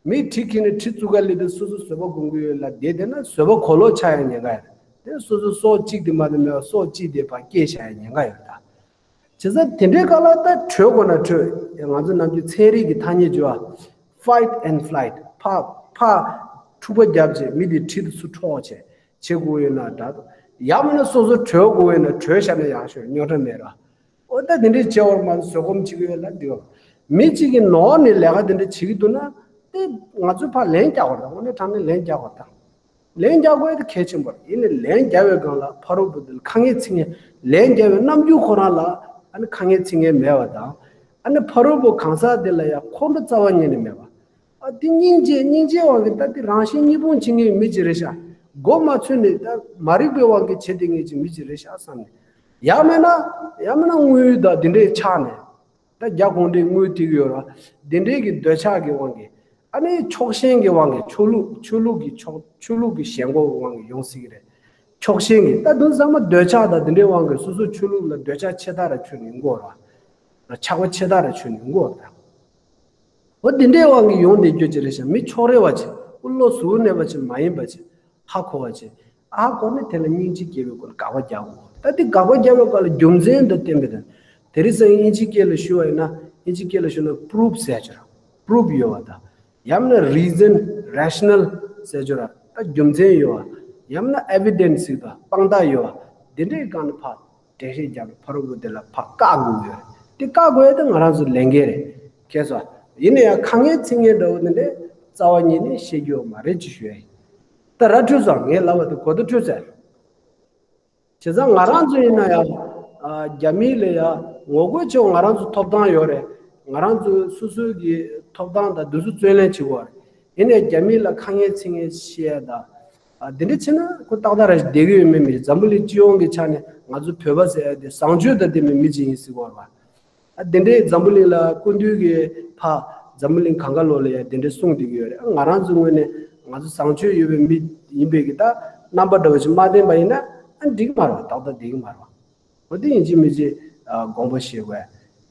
མིའི་གྲི་ཁྱེར་ནས་གྲི་བཙུགས་ག་སླེབས་དུས་སོ་སོ་བཟོད་པ་སྒོམ་གི་ཡོད་ལ་བསྡད་བསྡད་ན་བཟོད་པ་གོ་ལོ་ཆགས་ཡ་ཉེན་ཁ་ཡོད་རེད། དེ་སོ་སོ་སྲོག་གཅིག་དེ་མ་གཏོགས་མེད་པ་སྲོག་གཅིག་དེ་ཕར་སྐྱེལ་བཞག་ཡ་ཉེན་ཁ་ཡོད་རེད་ད། བྱས་ཙང་དེ་འདྲའི་སྐབས་ལ་ད་བྲོས་དགོས་ན་བྲོས། ང་ཚོ་ནམ་རྒྱུན་ཚན་རིག་གི་ཐ་སྙད་བརྗོད་པ། Fight and flight. ཕ་ཕ་འཁྲུག་པ་རྒྱབ་བྱས་མི་དེ་གྲི་དེ་ཚུར་འཕྲོག་བྱས་བྱེད་དགོས་ཡོད་ན་འདྲ། ཡང་མིན་ན་སོ་སོ་བྲོས་དགོས་ཡོད་ན་བྲོས་བཞག་ན་ཡག་ཤོས་རྙོག་དྲ་མེད་ར། འོ་ད་དེ་འདྲའི་བྱེད་བར་མ་བཟོད་སྒོམ་བྱེད་ཀྱི་ཡོད་ལ་འདི་བ། མི་གཅིག་གིས་ནོར་ནས་ལས་ཀ་དེ་འདྲ་བྱེད་ཀྱི་འདུག་ན་དེ་ང་ཚོས་ཕར་ལན་རྒྱག་དགོས་ར། དངོས་གནས་དྲང་གནས་ལན་རྒྱག་དགོས་ར། ལན་རྒྱག་དགོས་དེ་གལ་ཆེན་པོ་རེད། ཡིན་ནའི་ལན་རྒྱག་པའི་སྒང་ལ་ཕ་རོལ་པོ་དེ་ལ་དཀའ་ངལ་འཚེ་མཁན། ལན་རྒྱག་པའི་རྣམ་འགྱུར་ཁོ་རང་ལ་ཨ་ནི་དཀའ་ངལ་འཚེ་མཁན་མེད་པ་དང་། ཨ་ནི་ཕ་རོལ་པོ་གང་ཟག་དེ་ལ་ཡང་ཁོང་ཁྲོ་རྩ་བ་ཉིད་ནས་མེད་པ། ཨ་དེ་སྙིང་རྗེ་སྙིང་རྗེའི་དབང་གིས་ད་དེ་རང་གཞན་གཉིས་ཕུང་བྱེད་མཁན་མི་ཅིག་རེད་ཤག་མགོ་མ་ཚོས་ནས་ད་མ་རིག་པའི་དབང་གིས་བྱེད་བསྡད་མཁན་ཅིག་མི་ཅིག་རེད་ཤག་བསམ་ནས། ཡང་མིན་ན་ཡང་མིན་ན་དངུལ་དང་དེ་འདྲའི་ཆགས་ནས། ད་རྒྱ་གུང་ཁྲན་དངུལ་ཐིག་ཡོད་ར། དེ་འདྲའི་གི་འདོད་ཆགས་ཀྱི་དབང་གིས། ཨ་ནི་ཕྱོགས་ཞེན་གྱི་དབང་གིས་ཆོས་ལུགས་ཆོས་ལུགས་ཀྱི་ཕྱོགས་ཆོས་ལུགས་ཀྱི་ཞེན་ཁོག་གི་དབང་གིས་ཡོང་སྲིད་ཀྱི་རེད། ཕྱོགས་ཞེན་གྱི་ད་དུང་ཚང་མ་འདོད་ཆགས་དང་དེ་འདྲའི་དབང་གིས་སོ་སོ་ཆོས་ལུགས་ལ་འདོད་ཆགས་ཆེ་དྲགས་ར་ཆུ་ནི་མགོ་ར། ཆགས་པ་ཆེ་དྲགས་ར་ཆུ་ནི་མགོ་ར། འོ་དེ་འདྲའི་དབང་གིས་ཡོང་བསྡད་རྒྱུ་ཅིག་རེད་ཤག་མི་ཕྱོགས་རེ་བ་ཅིག་ཀུན་སློང་གཟུ་བོ་གནས་པ་ཅིག་མ་ཡིན་པ་ཅིག་ཧ་གོ་བ་བྱས། ཧ་གོ་ནས་དེ་ལ་སྙིང་རྗེ་སྐྱེ་བའི་སྐོར་ལ་དགག་པ་རྒྱག་དགོས། ད་དེ་དགག་པ་རྒྱག་པའི་སྐོར་ལ་རྒྱུ་མཚན་དང་བསྟན་པའི་དོན། དེ་རིང་སང་དབྱིན་ཇིའི་སྐད་ལ་ཞུ་བ་ཡིན་ན་དབྱིན་ཇིའི་སྐད་ལ་ཞུ་ན་proof་ཟེར་ཆོག་ར། proof་ཡོད་པ་དང་། ཡང་ན་reason, rational་ཟེར་ཆོག་ར། ད་རྒྱུ་མཚན་ཡོད་པ། ཡང་ན་evidence་ཟེར་དང་དཔང་རྟགས་ཡོད་པ། དེ་འདྲའི་སྒང་ནས་ཕར་འགྲེལ་བཤད་རྒྱག་པའི་ཕ་རོལ་པོ་དེ་ལ་ཕར་བཀག་དགོས་ཡོད་རེད། དེ་བཀག་དགོས་ཡ་དེ་ང་རང་ཚོའི་ལས་འགན་རེད། ཁྱེད་ཚོ། ཡིན་ན་ཡང་དཀའ་ངལ་འཚེ་མཁན་འདྲ་བོ་དེ་འདྲས་རྩ་བ་ཉིད་ནས་བཤད་རྒྱུ་ཡོད་མ་རེད་ཅེས་ཞུ་ཡ་ཡིན། ད་ར་འཕྲོད་ཙང་ངས་ལབ་པ་དེ་གོ་བརྡ་འཕྲོད་ཚར། བྱས་ཙང་ང་རང་ཚོ་ཡིན་ན་ཡང་རྒྱ་མི་ལ་ཡང་ངོ་རྒོལ་བྱེད་པ་ང་རང་ཚོ་ཐོབ་ཐང་ཡོད་རེད། ང་རང་ཚོ་སོ་སོའི་གི་ཐོབ་ཐང་དང་དེ་ཚོ་རྩོད་ལེན་བྱེད་དགོས་རེད། ཡིན་ནའི་རྒྱ་མི་ལ་དཀའ་ངལ་འཚེ་མཁན་བཤད་ཡ་དང་། འདི་འདྲ་བྱས་ན་ཁོ་ཏག་ཏག་ར་ཞིག་བསྡད་ཀྱི་ཡོད་མེད་མི་འཛམ་བུ་གླིང་སྤྱི་ཡོངས་ཀྱི་ཆ་ནས་ང་ཚོ་བོད་པ་ཟེར་ཡ་དེ་བཟང་སྤྱོད་དང་ལྡན་པའི་མི་ཅིག་ཡིན་ཟེར་དགོས་རེད་པ། ཨ་དེ་འདྲའི་འཛམ་བུ་གླིང་ལ་སྐུ་མདུན་གྱིས་ཕ་འཛམ་བུ་གླིང་གང་ག་ལོག་ལ་ཡང་དེ་འདྲའི་གསུངས་བསྡད་ཀྱི་ཡོད་རེད། ཨ་ང་རང་ཚོའི་ངོས་ནས་ང་ཚོ་བཟང་སྤྱོད་ཡོད་པའི་མི་ཡིན་པའི་གི་ད་རྣམ་པ་འདྲ་བོ་ཞིག་མ་བསྟན་པ་ཡིན་ན་ཨ་འགྲིག་གི་མ་རེད། ཏག་ཏག་བསྡད་ཀྱི་མ་རེད། འོ་དེ་ཡིན་གཅིག་མིན་གཅིག་ཨ་དགོངས་པ་བཞེས་དགོས་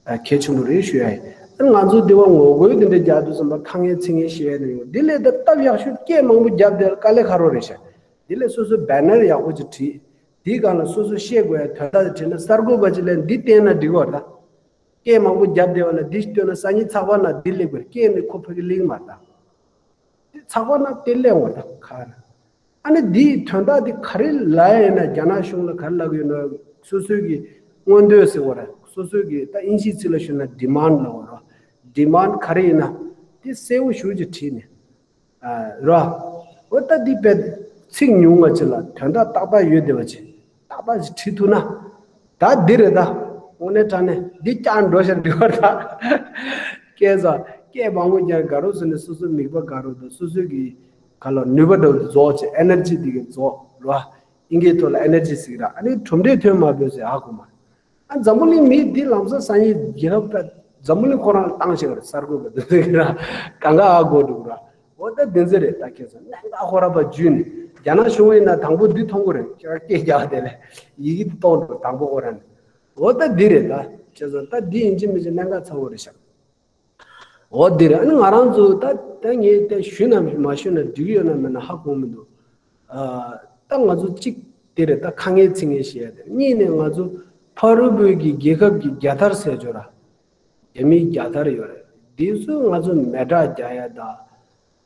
ཨ་གལ་ཆེན་པོ་རེད་ཞུ་ཡ་ཡིན། ཨ་ང་ཚོ་འདི་བ་ངོ་རྒོལ་དེ་འདྲ་རྒྱག་དུས་ཙམ་པ་དཀའ་ངལ་འཚེ་མཁན་བཤད་ཡ་ནི་ཡོང་འདི་ལས་ད་སྟབས་ཡག་ཤོས་སྐད་མང་པོ་བརྒྱབ་བསྡད་དཀའ་ལས་ཁག་རོགས་རེད་ཤག་འདི་ལས་སོ་སོ་banner་ཡག་པོ་ཅིག་བྲིས། དེའི་སྒང་ལ་སོ་སོ་བཤད་དགོས་ཡ་དོན་དག་དེ་བྲིས་ན་གསར་འགོད་པ་ཅིག་ལ་འདི་བསྟན་ན་འགྲིག་གི་རེད་ད། སྐད་མང་པོ་བརྒྱབ་བསྡད་པ་ལ་འདི་ཞིག་བཏོན་ན་སང་ཉིན་ཚགས་པར་ནང་འདི་སླེབས་དགོས་རེད། སྐད་ནི་ཁོ་ཕ་གི་སླེབས་མ་རེད་ད། འདི་ཚགས་པར་ནང་དེ་སླེབས་འོང་ད་ཁ་ན། ཨ་ནི་འདིའི་དོན་དག་འདི་ག་རེ་ལབ་ཡ་ཡིན་ན་རྒྱ་ནག་གཞུང་ལ་ག་རེ་ལབ་ཀྱི་ཡོད་ན་སོ་སོའི་གི་མངོན་འདོད་ཟེར་བ་རེད། སོ་སོའི་གི་ད་དབྱིན་ཇིའི་ཚིག་ལ་ཞུ་ན་demand་ལབ་པ་རེད། demand་ག་རེ་ཡིན་ན་འདི་གསལ་པོ་ཞེ་པོ་ཅིག་བྲིས་ནས། ར། འོ་ད་འདི་དཔེ་ཚིག་ཉུང་བ་ཅིག་ལ་དོན་དག་ཏག་ཏག་ཡོད་བསྡད་པ་ཅིག་ཏག་ཏག་ཅིག་བྲིས་ཐུབ་ན། ད་འདི་རེད་ད། དངོས་གནས་དྲང་གནས་འདི་བསྐྱར་འགྲོ་ཤར་འདི་བར་ད། སྐད་ས་སྐད་མང་པོ་རྒྱག་དགའ་རོགས་སུ་ནས་སོ་སོའི་མིག་པ་དགའ་རོགས་དང་སོ་སོའི་གི་ག་ལ་ནུས་པ་འདྲ་བོ་རྫོགས་ཅིག་energy་འདི་གི་རྫོགས་ར། ཨིན་སྐད་ཐོག་ལ་energy་ཟེར་གི་ར། ཨ་ནི་གྲུབ་འབྲས་ཐོན་མ་ཕོད་ཟེར་ཧ་གོ་མ། ཨ་འཛམ་བུ་གླིང་མིས་འདི་ལམ་སང་སང་ཉིན་རྒྱལ་ཁབ་ད་འཛམ་བུ་གླིང་ཁོ་རང་ལ་བཏང་ཤེས་པ་རེད། གསར་འགོད་པ་འདི་ཚོ་གི་ར་གང་ག་ཨ་གོ་འདུག་ར། འོ་ད་འདི་ཚོ་རེད་ད། ཁྱེད་ཚོ་གནད་འགག་ཁོ་ར་པ་བརྒྱུད་ནས་རྒྱ་ནག་གཞུང་ཡིན་ན་དང་པོ་འདི་མཐོང་གི་རེད། ཁྱེད་རང་སྐད་རྒྱག་དེ་ལས་ཡི་གེ་འདི་གཏོང་འགྲོ་དང་པོ་ཁོ་ར་ནས། འོ་ད་འདི་རེད་ད། ཁྱེད་ཚོ་ད་འདི་ཡིན་གཅིག་མིན་གཅིག་གནད་འགག་ཚ་བོ་རེད་ཤག་འོ་འདི་རེད། ཨ་ནི་ང་རང་ཚོ་ད་ད་ངས་ད་ཞུས་ན་མ་ཞུས་ན་འགྲིག་ཡོད་ན་མེད་ན་ཧ་གོ་མི་འདུག་ཨ་ད་ང་ཚོ་གཅིག་དེ་རེད་ད། དཀའ་ངལ་འཚེ་མཁན་ཞེས་ཡ་དེ། གཉིས་ནས་ང་ཚོ་ཕ་རོལ་པོའི་གི་རྒྱལ་ཁབ་ཀྱི་རྒྱལ་དར་ཟེར་ཆོག་ར། རྒྱ་མིའི་རྒྱལ་དར་ཡོད་རེད། འདི་ཚོ་ང་ཚོ་མེ་སྲེག་རྒྱག་ཡ་ད།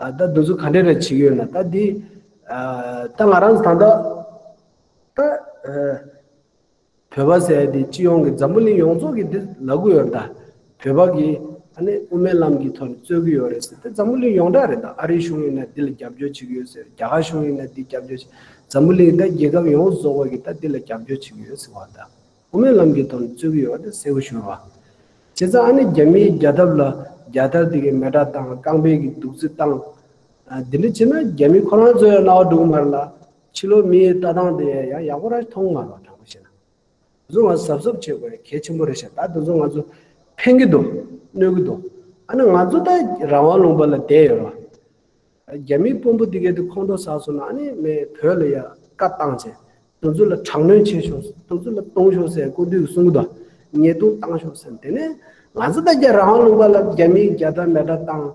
ཨ་ད་འདི་ཚོ་ག་འདྲ་རེ་བྱེད་ཀྱི་ཡོད་ན་ད་འདི། ཨ་ད་ང་རང་ཚོ་ད་ལྟ་ད་ཨ། བོད་པ་ཟེར་ཡ་དེ་སྤྱི་ཡོངས་ཀྱི་འཛམ་བུ་གླིང་ཡོངས་རྫོགས་ཀྱི་འདི་ལབ་ཀྱི་ཡོད་ད། བོད་པ་གིས་ཨ་ནི་དབུ་མའི་ལམ་གྱི་ཐོག་ནས་རྩོད་ཀྱི་ཡོད་རེད་ཟེར་ཏེ་འཛམ་བུ་གླིང་ཡོངས་གྲགས་རེད་ད། ཨ་རིའི་གཞུང་ཡིན་ན་འདི་ལ་རྒྱབ་སྐྱོར་བྱེད་ཀྱི་ཡོད་ཟེར། རྒྱ་གར་གཞུང་ཡིན་ན་འདི་རྒྱབ་སྐྱོར་བྱེད། འཛམ་བུ་གླིང་ད་རྒྱལ་ཁབ་ཡོངས་རྫོགས་པ་གིས་ད་འདི་ལ་རྒྱབ་སྐྱོར་བྱེད་ཀྱི་ཡོད་ཟེར་བ་ད། གོང་མའི་ལམ་གྱི་ཐོག་ནས་རྩོད་ཀྱི་ཡོད་པ་དེ་གསལ་པོ་ཞུ་བ། བྱས་ཙང་ཨ་ནི་རྒྱ་མིའི་རྒྱལ་ཐབས་ལ་རྒྱལ་དར་དེ་གའི་མེ་སྲེག་བཏང་རྐང་པའི་གི་རྡུག་རྫི་བཏང་། ཨ་འདི་འདྲ་བྱས་ན་རྒྱ་མི་ཁོ་རང་ཚོའི་རྣ་བ་འགྲོ་གི་མ་རེད་ལ། ཕྱི་ལོགས་མིའི་ལྟ་སྟངས་དེ་ཡང་ཡག་པོ་ར་མཐོང་མ་རེད། དྲང་པོ་བཤད་ན། དེ་ཚོ་ང་ཚོ་གཟབ་གཟབ་བྱེད་དགོས་གལ་ཆེན་པོ་རེད་ཤག་ད་དེ་ཚོ་ང་ཚོ་ཕན་གྱི་འདུག་གནོད་ཀྱི་འདུག་ཨ་ནི་ང་ཚོ་ད་རང་དབང་ལུང་པ་ལ་བསྡད་ཡོད་ར། རྒྱ་མིའི་དཔོན་པོ་འདི་གས་དེ་ཁོང་ཁྲོ་ཟ་སོང་ན་ཨ་ནི་མི་བོད་ལ་ཡ་བཀའ་བཏང་བྱས། དེ་ཚོ་ལ་དྲག་གནོན་བྱེད་ཤོག་དེ་ཚོ་ལ་གཏོང་ཤོག་ཟེར་སྐུ་མདུན་གྱིས་གསུང་གི་འདུག་ཉེས་རྡུང་བཏང་ཤོག་ཟེར། དེ་ནས་ང་ཚོ་ད་རྒྱ་རང་དབང་ལུང་པ་ལ་རྒྱ་མིའི་རྒྱལ་དར་མེ་སྲེག་བཏང་།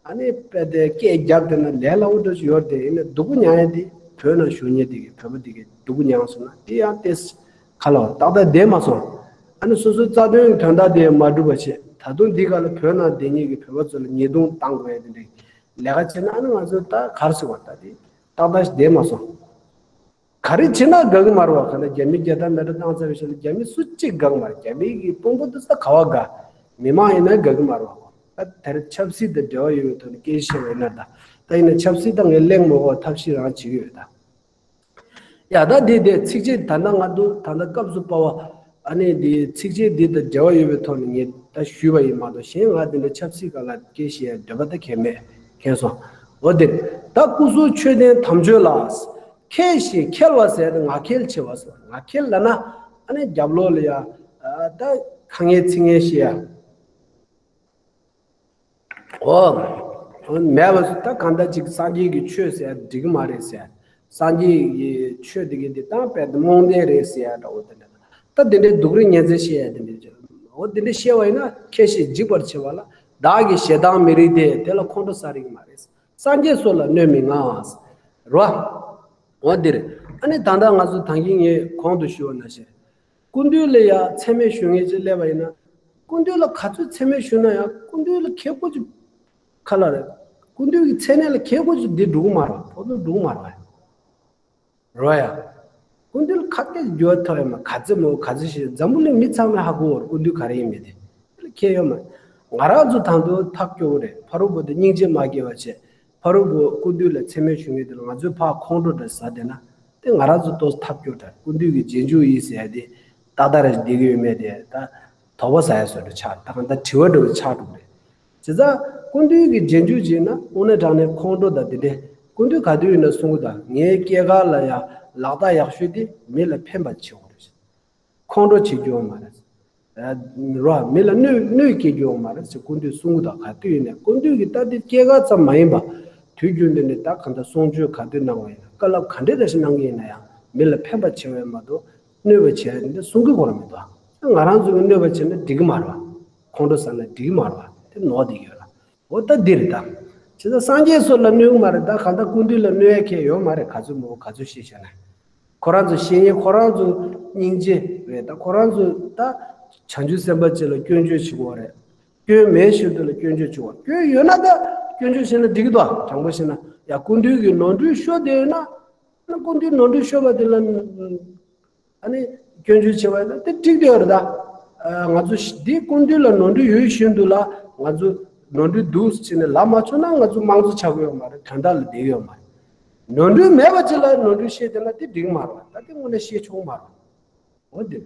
ཨ་ནི་དཔེ་དེ་སྐད་རྒྱབ་དེ་ན་ལས་སླ་བོ་འདྲ་ཞིག་ཡོད་རེད་དེ། ཡིན་ན་སྡུག་པོ་མྱངས་ཡ་དེ་བོད་ནང་བཞུགས་མཁན་དེ་གི་བོད་པ་དེ་གི་སྡུག་པོ་མྱངས་སོང་ན་དེ་ཡང་ཏེས་ཁ་ལོ་ཏག་ཏག་བསྡད་མ་སོང་། ཨ་ནི་སོ་སོའི་རྩ་དོན་གྱི་དོན་དག་དེ་མ་འགྲུབ་པ་བྱས། ད་དུང་འདི་ག་ལ་བོད་ནང་བསྡད་མཁན་གྱི་བོད་པ་ཚོ་ལ་ཉེས་རྡུང་བཏང་དགོས་ཡ་དེ་འདྲའི་ལས་ཀ་བྱས་ན་ཨ་ནི་ང་ཚོ་ད་ག་རེ་ཟེར་བ་ད་དེ་ཏག་ཏག་ཞིག་བསྡད་མ་སོང་། ག་རེ་བྱེད་ན་དགའ་གི་མ་རེད་བ། ག་ལ་རྒྱ་མི་རྒྱལ་དར་མེ་སྲེག་བཏང་ཚར་བའི་ཤུལ་ལ་རྒྱ་མི་སུ་གཅིག་དགའ་གི་མ་རེད། རྒྱ་མི་གི་དཔོན་པོ་དེ་ཚོ་ག་བ་དགའ། མི་མང་ཡིན་ན་དགའ་གི་མ་རེད་བ། ད་དེར་ཆབ་སྲིད་དང་འབྲེལ་བ་ཡོད་པའི་ཐོག་ནས་སྐད་ཆ་བཤད་པ་ཡིན་ན། ད་ད་ཡིན་ན་ཆབ་སྲིད་དང་ངས་གླེང་མ་དགོས། ཐབས་ཤེས་རང་བྱེད་ཀྱི་ཡོད་ད། ཡ་ད་འདི་དེ་ཚིགས་བཅད་ད་ལྟ་ང་ཚོ་ད་ལྟ་སྐབས་སུ་བབ་པ་ཨ་ནི་འདི་ཚིགས་བཅད་འདི་དང་འབྲེལ་བ་ཡོད་པའི་ཐོག་ནས་ངས་ད་ཞུས་པ་ཡིན་མ་གཏོགས་གཞན་ང་འདི་འདྲ་ཆབ་སྲིད་སྒང་ལ་སྐད་ཆ་བཤད་འདོད་པ་ད་གང་ཡང་མེད། མཁྱེན་སོང་། འོ་དེ་ད་སྐུ་གཟུགས་མཆོད་རྟེན་དམ་ཆོས་ལ། ཁེལ་ཞིང་ཁེལ་བ་ཟེར་ཏེ་ངག་འཁྱལ་བྱེད་པ་ཟེར། ངག་འཁྱལ་ལབ་ན་ཨ་ནི་རྒྱབ་ལོགས་ལ་ཡ་ད་ཁ་ངན་ཚིག་ངན་བཤད་ཡ། འོ། མེད་པ་ད་གང་ལྟར་ཅིག་སངས་རྒྱས་ཀྱི་ཆོས་ཟེར་འགྲིག་གི་མ་རེད་ཟེར། སངས་རྒྱས་ཀྱི་ཆོས་དེ་གི་དེ་དང་དཔེ་དེ་རྨོངས་དད་རེད་ཟེར་ཡ་འདྲ་བོ་དེ་འདྲ། ད་དེ་འདྲའི་སྡུག་རུས་ངན་ཚད་བཤད་ཡ་དེ་འདྲ་བྱས། འོ་དེ་འདྲ་བཤད་པ་ཡིན་ན་ཁེལ་ཞིང་འཇིགས་པར་བྱེད་པ་ལ་བདག་གིས་ཞེ་སྡང་མི་རིགས་ཏེ། དེ་ལ་ཁོང་ཁྲོ་ཟ་རིགས་མ་རེད། སངས་རྒྱས་སོགས་ལ་གནོད་མི་མངའ། རོ། འོ་འདིར། ཨ་ནི་ད་ལྟ་ང་ཚོ་ད་གིན་ངས་གོང་དུ་ཞུས་པ་ནང་བཞིན། སྐུ་མདུན་ལ་ཡ་མཚན་སྨད་ཞུ་མཁན་ཅིག་སླེབས་པ་ཡིན་ན། སྐུ་མདུན་ལ་ག་ཚོད་མཚན་སྨད་ཞུ་ན་ཡང་སྐུ་མདུན་ལ་ཁེ་ཀོ་ཅིག་ག་ལ་རེད། སྐུ་མདུན་གྱི་མཚན་གནས་ལ་ཁེ་ཀོ་ཅིག་འདི་འགྲོ་གི་མ་རེད་བ། ཕོག་ཐུག་འགྲོ་གི་མ་རེད་བ། རོ་ཡ། སྐུ་མདུན་ལ་ཁ་གཏད་འགྱུར་བ་ཐོག་ཡོད་མ། ག་ཚོད་མོ་ག་ཚོད་ཞིག་འཛམ་བུ་གླིང་མི་ཚང་མས་ཧ་གོ་བར་སྐུ་མདུན་ག་རེ་ཡིན་མིན་དེ་ཁེ་ཡོད་མ། ང་རང་ཚོ་ད་དུང་ཐབས་སྐྱོ་བོ་རེད། ཕ་རོལ་པོ་དེ་སྙིང་རྗེ་མ་སྐྱེ་བ་བྱས། ཕ་རོལ་པོ་སྐུ་མདུན་ལ་མཚན་སྨད་ཞུ་མཁན་དེ་ལ་ང་ཚོས་ཕར་ཁོང་ཁྲོ་འདྲ་ཟ་བསྡད་ན། དེ་ང་རང་ཚོ་ཏོག་ཙམ་ཐབས་སྐྱོ་དྲགས། སྐུ་མདུན་གྱི་རྗེས་འཇུག་ཡིན་ཟེར་ཡ་དེ་ཏག་ཏག་རེད་བསྡད་ཀྱི་ཡོད་མེད་དེ་ད་དོགས་པ་ཟ་ཡ་བཟོ་འདྲ་ཆགས། ད་གང་ལྟར་དྲི་བ་འདྲ་བོ་ཆགས་འགྲོ་གི་རེད། བྱས་ཙང་སྐུ་མདུན་གྱི་རྗེས་འཇུག་བྱས་ན་དངོས་གནས་དྲང་གནས་ཁོང་ཁྲོ་དང་དེ་འདྲས་སྐུ་མདུན་ག་དུས་ཡིན་ན་གསུང་གི་དང་། ངའི་སྐྱེས་སྐར་ལ་ཡང་ལག་རྟགས་ཡག་ཤོས་དེ་མི་ལ་ཕན་པ་བྱེད་དགོས་རེད། ཁོང་ཁྲོ་བྱེད་རྒྱུ་ཡོད་མ་རེད། རོ། མི་ལ་གནོད་གནོད་སྐྱེལ་རྒྱུ་ཡོད་མ་རེད་ཟེར་སྐུ་མདུན་གསུང་གི་དང་། ག་དུས་ཡིན་ན་སྐུ་མདུན་གྱི་ད་ལྟའི་སྐྱེས་སྐར་ཙམ་མ་ཡིན་པ། དུས་རྒྱུན་དུ་ནས་ད་གང་ལྟར་གསུང་ཆོས་ག་དུས་གནང་བ་ཡིན་ན། བཀའ་སློབ་ག་འདྲས་རེ་ཞིག་གནང་གི་ཡིན་ན་ཡང་མི་ལ་ཕན་པ་བྱེད་པ་ཡིན་མ་གཏོགས་གནོད་པ་བྱེད་ཡ་དེ་འདྲ་གསུང་གི་གོ་ར་མི་འདུག་ང་རང་ཚོ་གི་གནོད་པ་བྱེད་ན་འགྲིག་གི་མ་རེད་བ། ཁོང་ཁྲོ་ཟ་ན་འགྲིག་གི་མ་རེད་བ། དེ་ནོར་བསྡད་ཡོད་ལ། འོ་ད་འདི་རེད་ད། བྱས་ཙང་སངས་རྒྱས་སོགས་ལ་གནོད་གི་མ་རེད། ད་གང་ལྟར་སྐུ་མདུན་ལ་གནོད་ཡ་ཁེ་ཡོད་མ་རེད། ག་ཚོད་མོ་ག་ཚོད་བཤད་བྱས་ན། ཁོ་རང་ཚོ་བཤད་ཉན་ཁོ་རང་ཚོ་སྙིང་རྗེ་རེད། ད་ཁོ་རང་ཚོ་ད་བྱང་ཆུབ་སེམས་དཔའ་ཅིག་ལ་སྐྱོན་བརྗོད་བྱེད་དགོས་རེད། སྐྱོན་མེད་བཞིན་དུ་ལ་སྐྱོན་བརྗོད་བྱེད་དགོས། སྐྱོན་ཡོད་ན་ད་སྐྱོན་བརྗོད་བྱས་ན་འགྲིག་གི་འདུག་དྲང་པོ་བཤད་ན་ཡ་སྐུ་མདུན་གྱི་ནོར་འཁྲུལ་ཤོར་བསྡད་ཡོད་ན། སྐུ་མདུན་ནོར་འཁྲུལ་ཤོར་བ་དེ་ལ་ཨ་ནི་སྐྱོན་བརྗོད་བྱེད་པ་ཡིན་ན་དེ་འགྲིག་བསྡད་ཡོད་རེད་ད། ང་ཚོ་འདི་སྐུ་མདུན་ལ་ནོར་འཁྲུལ་ཡོད་བཞིན་དུ་ལ་ང་ཚོ་ནོར་འཁྲུལ་འདུག་ཟེར་ནས་ལབ་མ་ཆོག་ན་ང་ཚོ་དམངས་གཙོ་ཆགས་ཀྱི་ཡོད་མ་རེད། དོན་དག་ལ་བསྡད་ཀྱི་ཡོད་མ་རེད། ནོར་འཁྲུལ་མེད་པ་ཅིག་ལ་ནོར་འཁྲུལ་བཤད་བསྡད་ན་དེ་འགྲིག་མ་རེད་བ། ད་དེ་དངོས་གནས་བཤད་ཆོག་མ་རེད། འོ་དེ།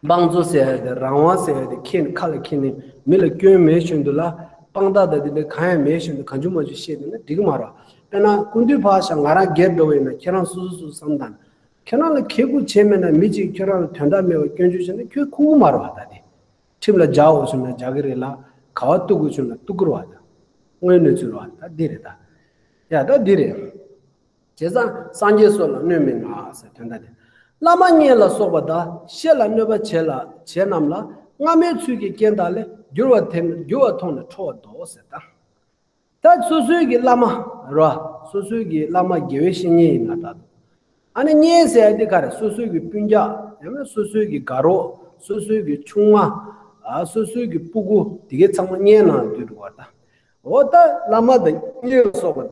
དམངས་གཙོ་ཟེར་ཡ་དེ་རང་དབང་ཟེར་ཡ་དེ་ཁྱེད་ཁ་ལ་ཁྱེར་ནས་མི་ལ་སྐྱོན་མེད་བཞིན་དུ་ལ་དཔང་རྟགས་དང་དེ་འདྲ་གང་ཡང་མེད་བཞིན་དུ་གང་བྱུང་མང་བྱུང་བཤད་བསྡད་ན་འགྲིག་གི་མ་རེད། དཔེར་ན་སྐུ་མདུན་ཕར་བཞག་ང་རང་སྒེར་འགྲོ་བ་ཡིན་ན་ཁྱེད་རང་སོ་སོ་སོ་སོ་བསམ་དང་། ཁྱེད་རང་ལ་གལ་དགོས་བྱས་མེད་ན་མི་གཅིག་ཁྱེད་རང་ལ་དོན་དག་མེད་པར་སྐྱོན་བརྗོད་བྱས་ན་ཁྱོད་ཁུག་གི་མ་རེད་བ། ད་དེ་ཁྲིམས་ལ་རྒྱག་དགོས་བྱུང་ན་རྒྱག་གི་རེད་ལ། ག་བ་གཏུག་དགོས་བྱུང་ན་གཏུག་གི་རེད་བ། ད་དངོས་གནས་ཚུལ་རེད་བ། ད་འདི་རེད་ད། ཡ་ད་འདི་རེད། བྱས་ཙང་སངས་རྒྱས་སོགས་ལ་གནོད་མི་མངའ་ཟེར་དོན་དག་དེ། བླ་མ་མཉེས་ལ་སོགས་པ་དག་བཤེས་ལ་གནོད་པ་བྱེད་ལ་བྱེད་རྣམས་ལ། སྔ་མའི་ཚུལ་གྱི་རྐྱེན་དག་ལས་འགྱུར་བ་དེ་འགྱུར་བ་མཐོང་ནས་ཁྲོ་བ་བཟློག་ཟེར་ད། ད་སོ་སོའི་གི་བླ་མ་ར། སོ་སོའི་གི་བླ་མ་དགེ་བའི་བཤེས་གཉེན་ཡིན་ན་ད། ཨ་ནི་མཉེས་ཟེར་ཡ་དེ་ག་རེ། སོ་སོའི་གི་སྤུན་ཀྱག་ཡང་ན་སོ་སོའི་གི་དགའ་རོགས། སོ་སོའི་གི་ཆུང་མ། ཨ་སོ་སོའི་གི་སྤུ་གུ་དེ་གའི་ཚང་མ་མཉེས་ནང་སྡོད་འགྲོ་བ་ད། འོ་ད་བླ་མ་དང་མཉེས་ལ་སོགས་པ་དང་།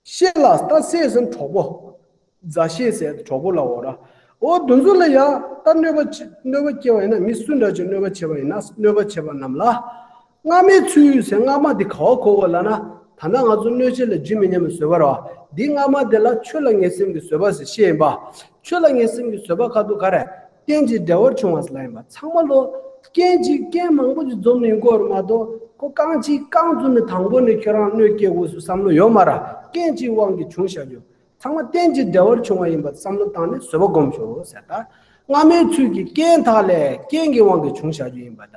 བཤེས་ལ་ད་བཤེས་ཟེར་གྲོགས་པོ། མཛའ་བཤེས་ཟེར་གྲོགས་པོ་ལ་འོ་ར། འོ་དེ་ཚོ་ལ་ཡ་ད་གནོད་པ་བྱེད་གནོད་པ་སྐྱེལ་བ་ཡིན་ན། མི་སུ་འདྲ་ཅིག་གནོད་པ་བྱེད་པ་ཡིན་ན། གནོད་པ་བྱེད་པ་རྣམས་ལ། སྔ་མའི་ཚུལ་ཟེར་སྔ་མ་དེ་ག་བ་གོ་དགོས་ལབ་ན། ད་ལྟ་ང་ཚོ་གནོད་བྱེད་ལ་ཇི་མི་སྙམ་པའི་བཟོད་པ་རེད་བ། འདི་སྔ་མ་དེ་ལ་ཆོས་ལ་ངེས་སེམས་ཀྱི་བཟོད་པ་ཟེར་བཤད་ཡིན་པ། ཆོས་ལ་ངེས་སེམས་ཀྱི་བཟོད་པ་ཁ་ཐུག་ག་རེ། རྐྱེན་གྱིས་འབྲེལ་བར་འབྱུང་བ་ཟེར་ལ་ཡིན་པ། ཚང་མ་ལོ། རྐྱེན་གྱིས་རྐྱེན་མང་པོ་ཞིག་འཛོམས་ནས་ཡོང་གི་ཡོད་རེད་མ་གཏོགས། ཁོ་རྐང་གཅིག་རྐང་བཙུགས་ནས་དང་པོ་ནས་ཁྱོད་རང་གནོད་སྐྱེལ་དགོས་སུ་བསམ་བློ་ཡོད་མ་རེད། རྐྱེན་གྱི་དབང་གིས་བྱུང་བཞག་རྒྱུ། ཚང་མ་རྐྱེན་གྱིས་འབྲེལ་བར་བྱུང་བ་ཡིན་པ་བསམ་བློ་བཏང་ནས་བཟོད་པ་སྒོམ་ཤོག་ཟེར་ད། སྔ་མའི་ཚུལ་གྱིས་རྐྱེན་དག་ལས་རྐྱེན་གྱི་དབང་གིས་བྱུང་བཞག་རྒྱུ་ཡིན་པ་ད།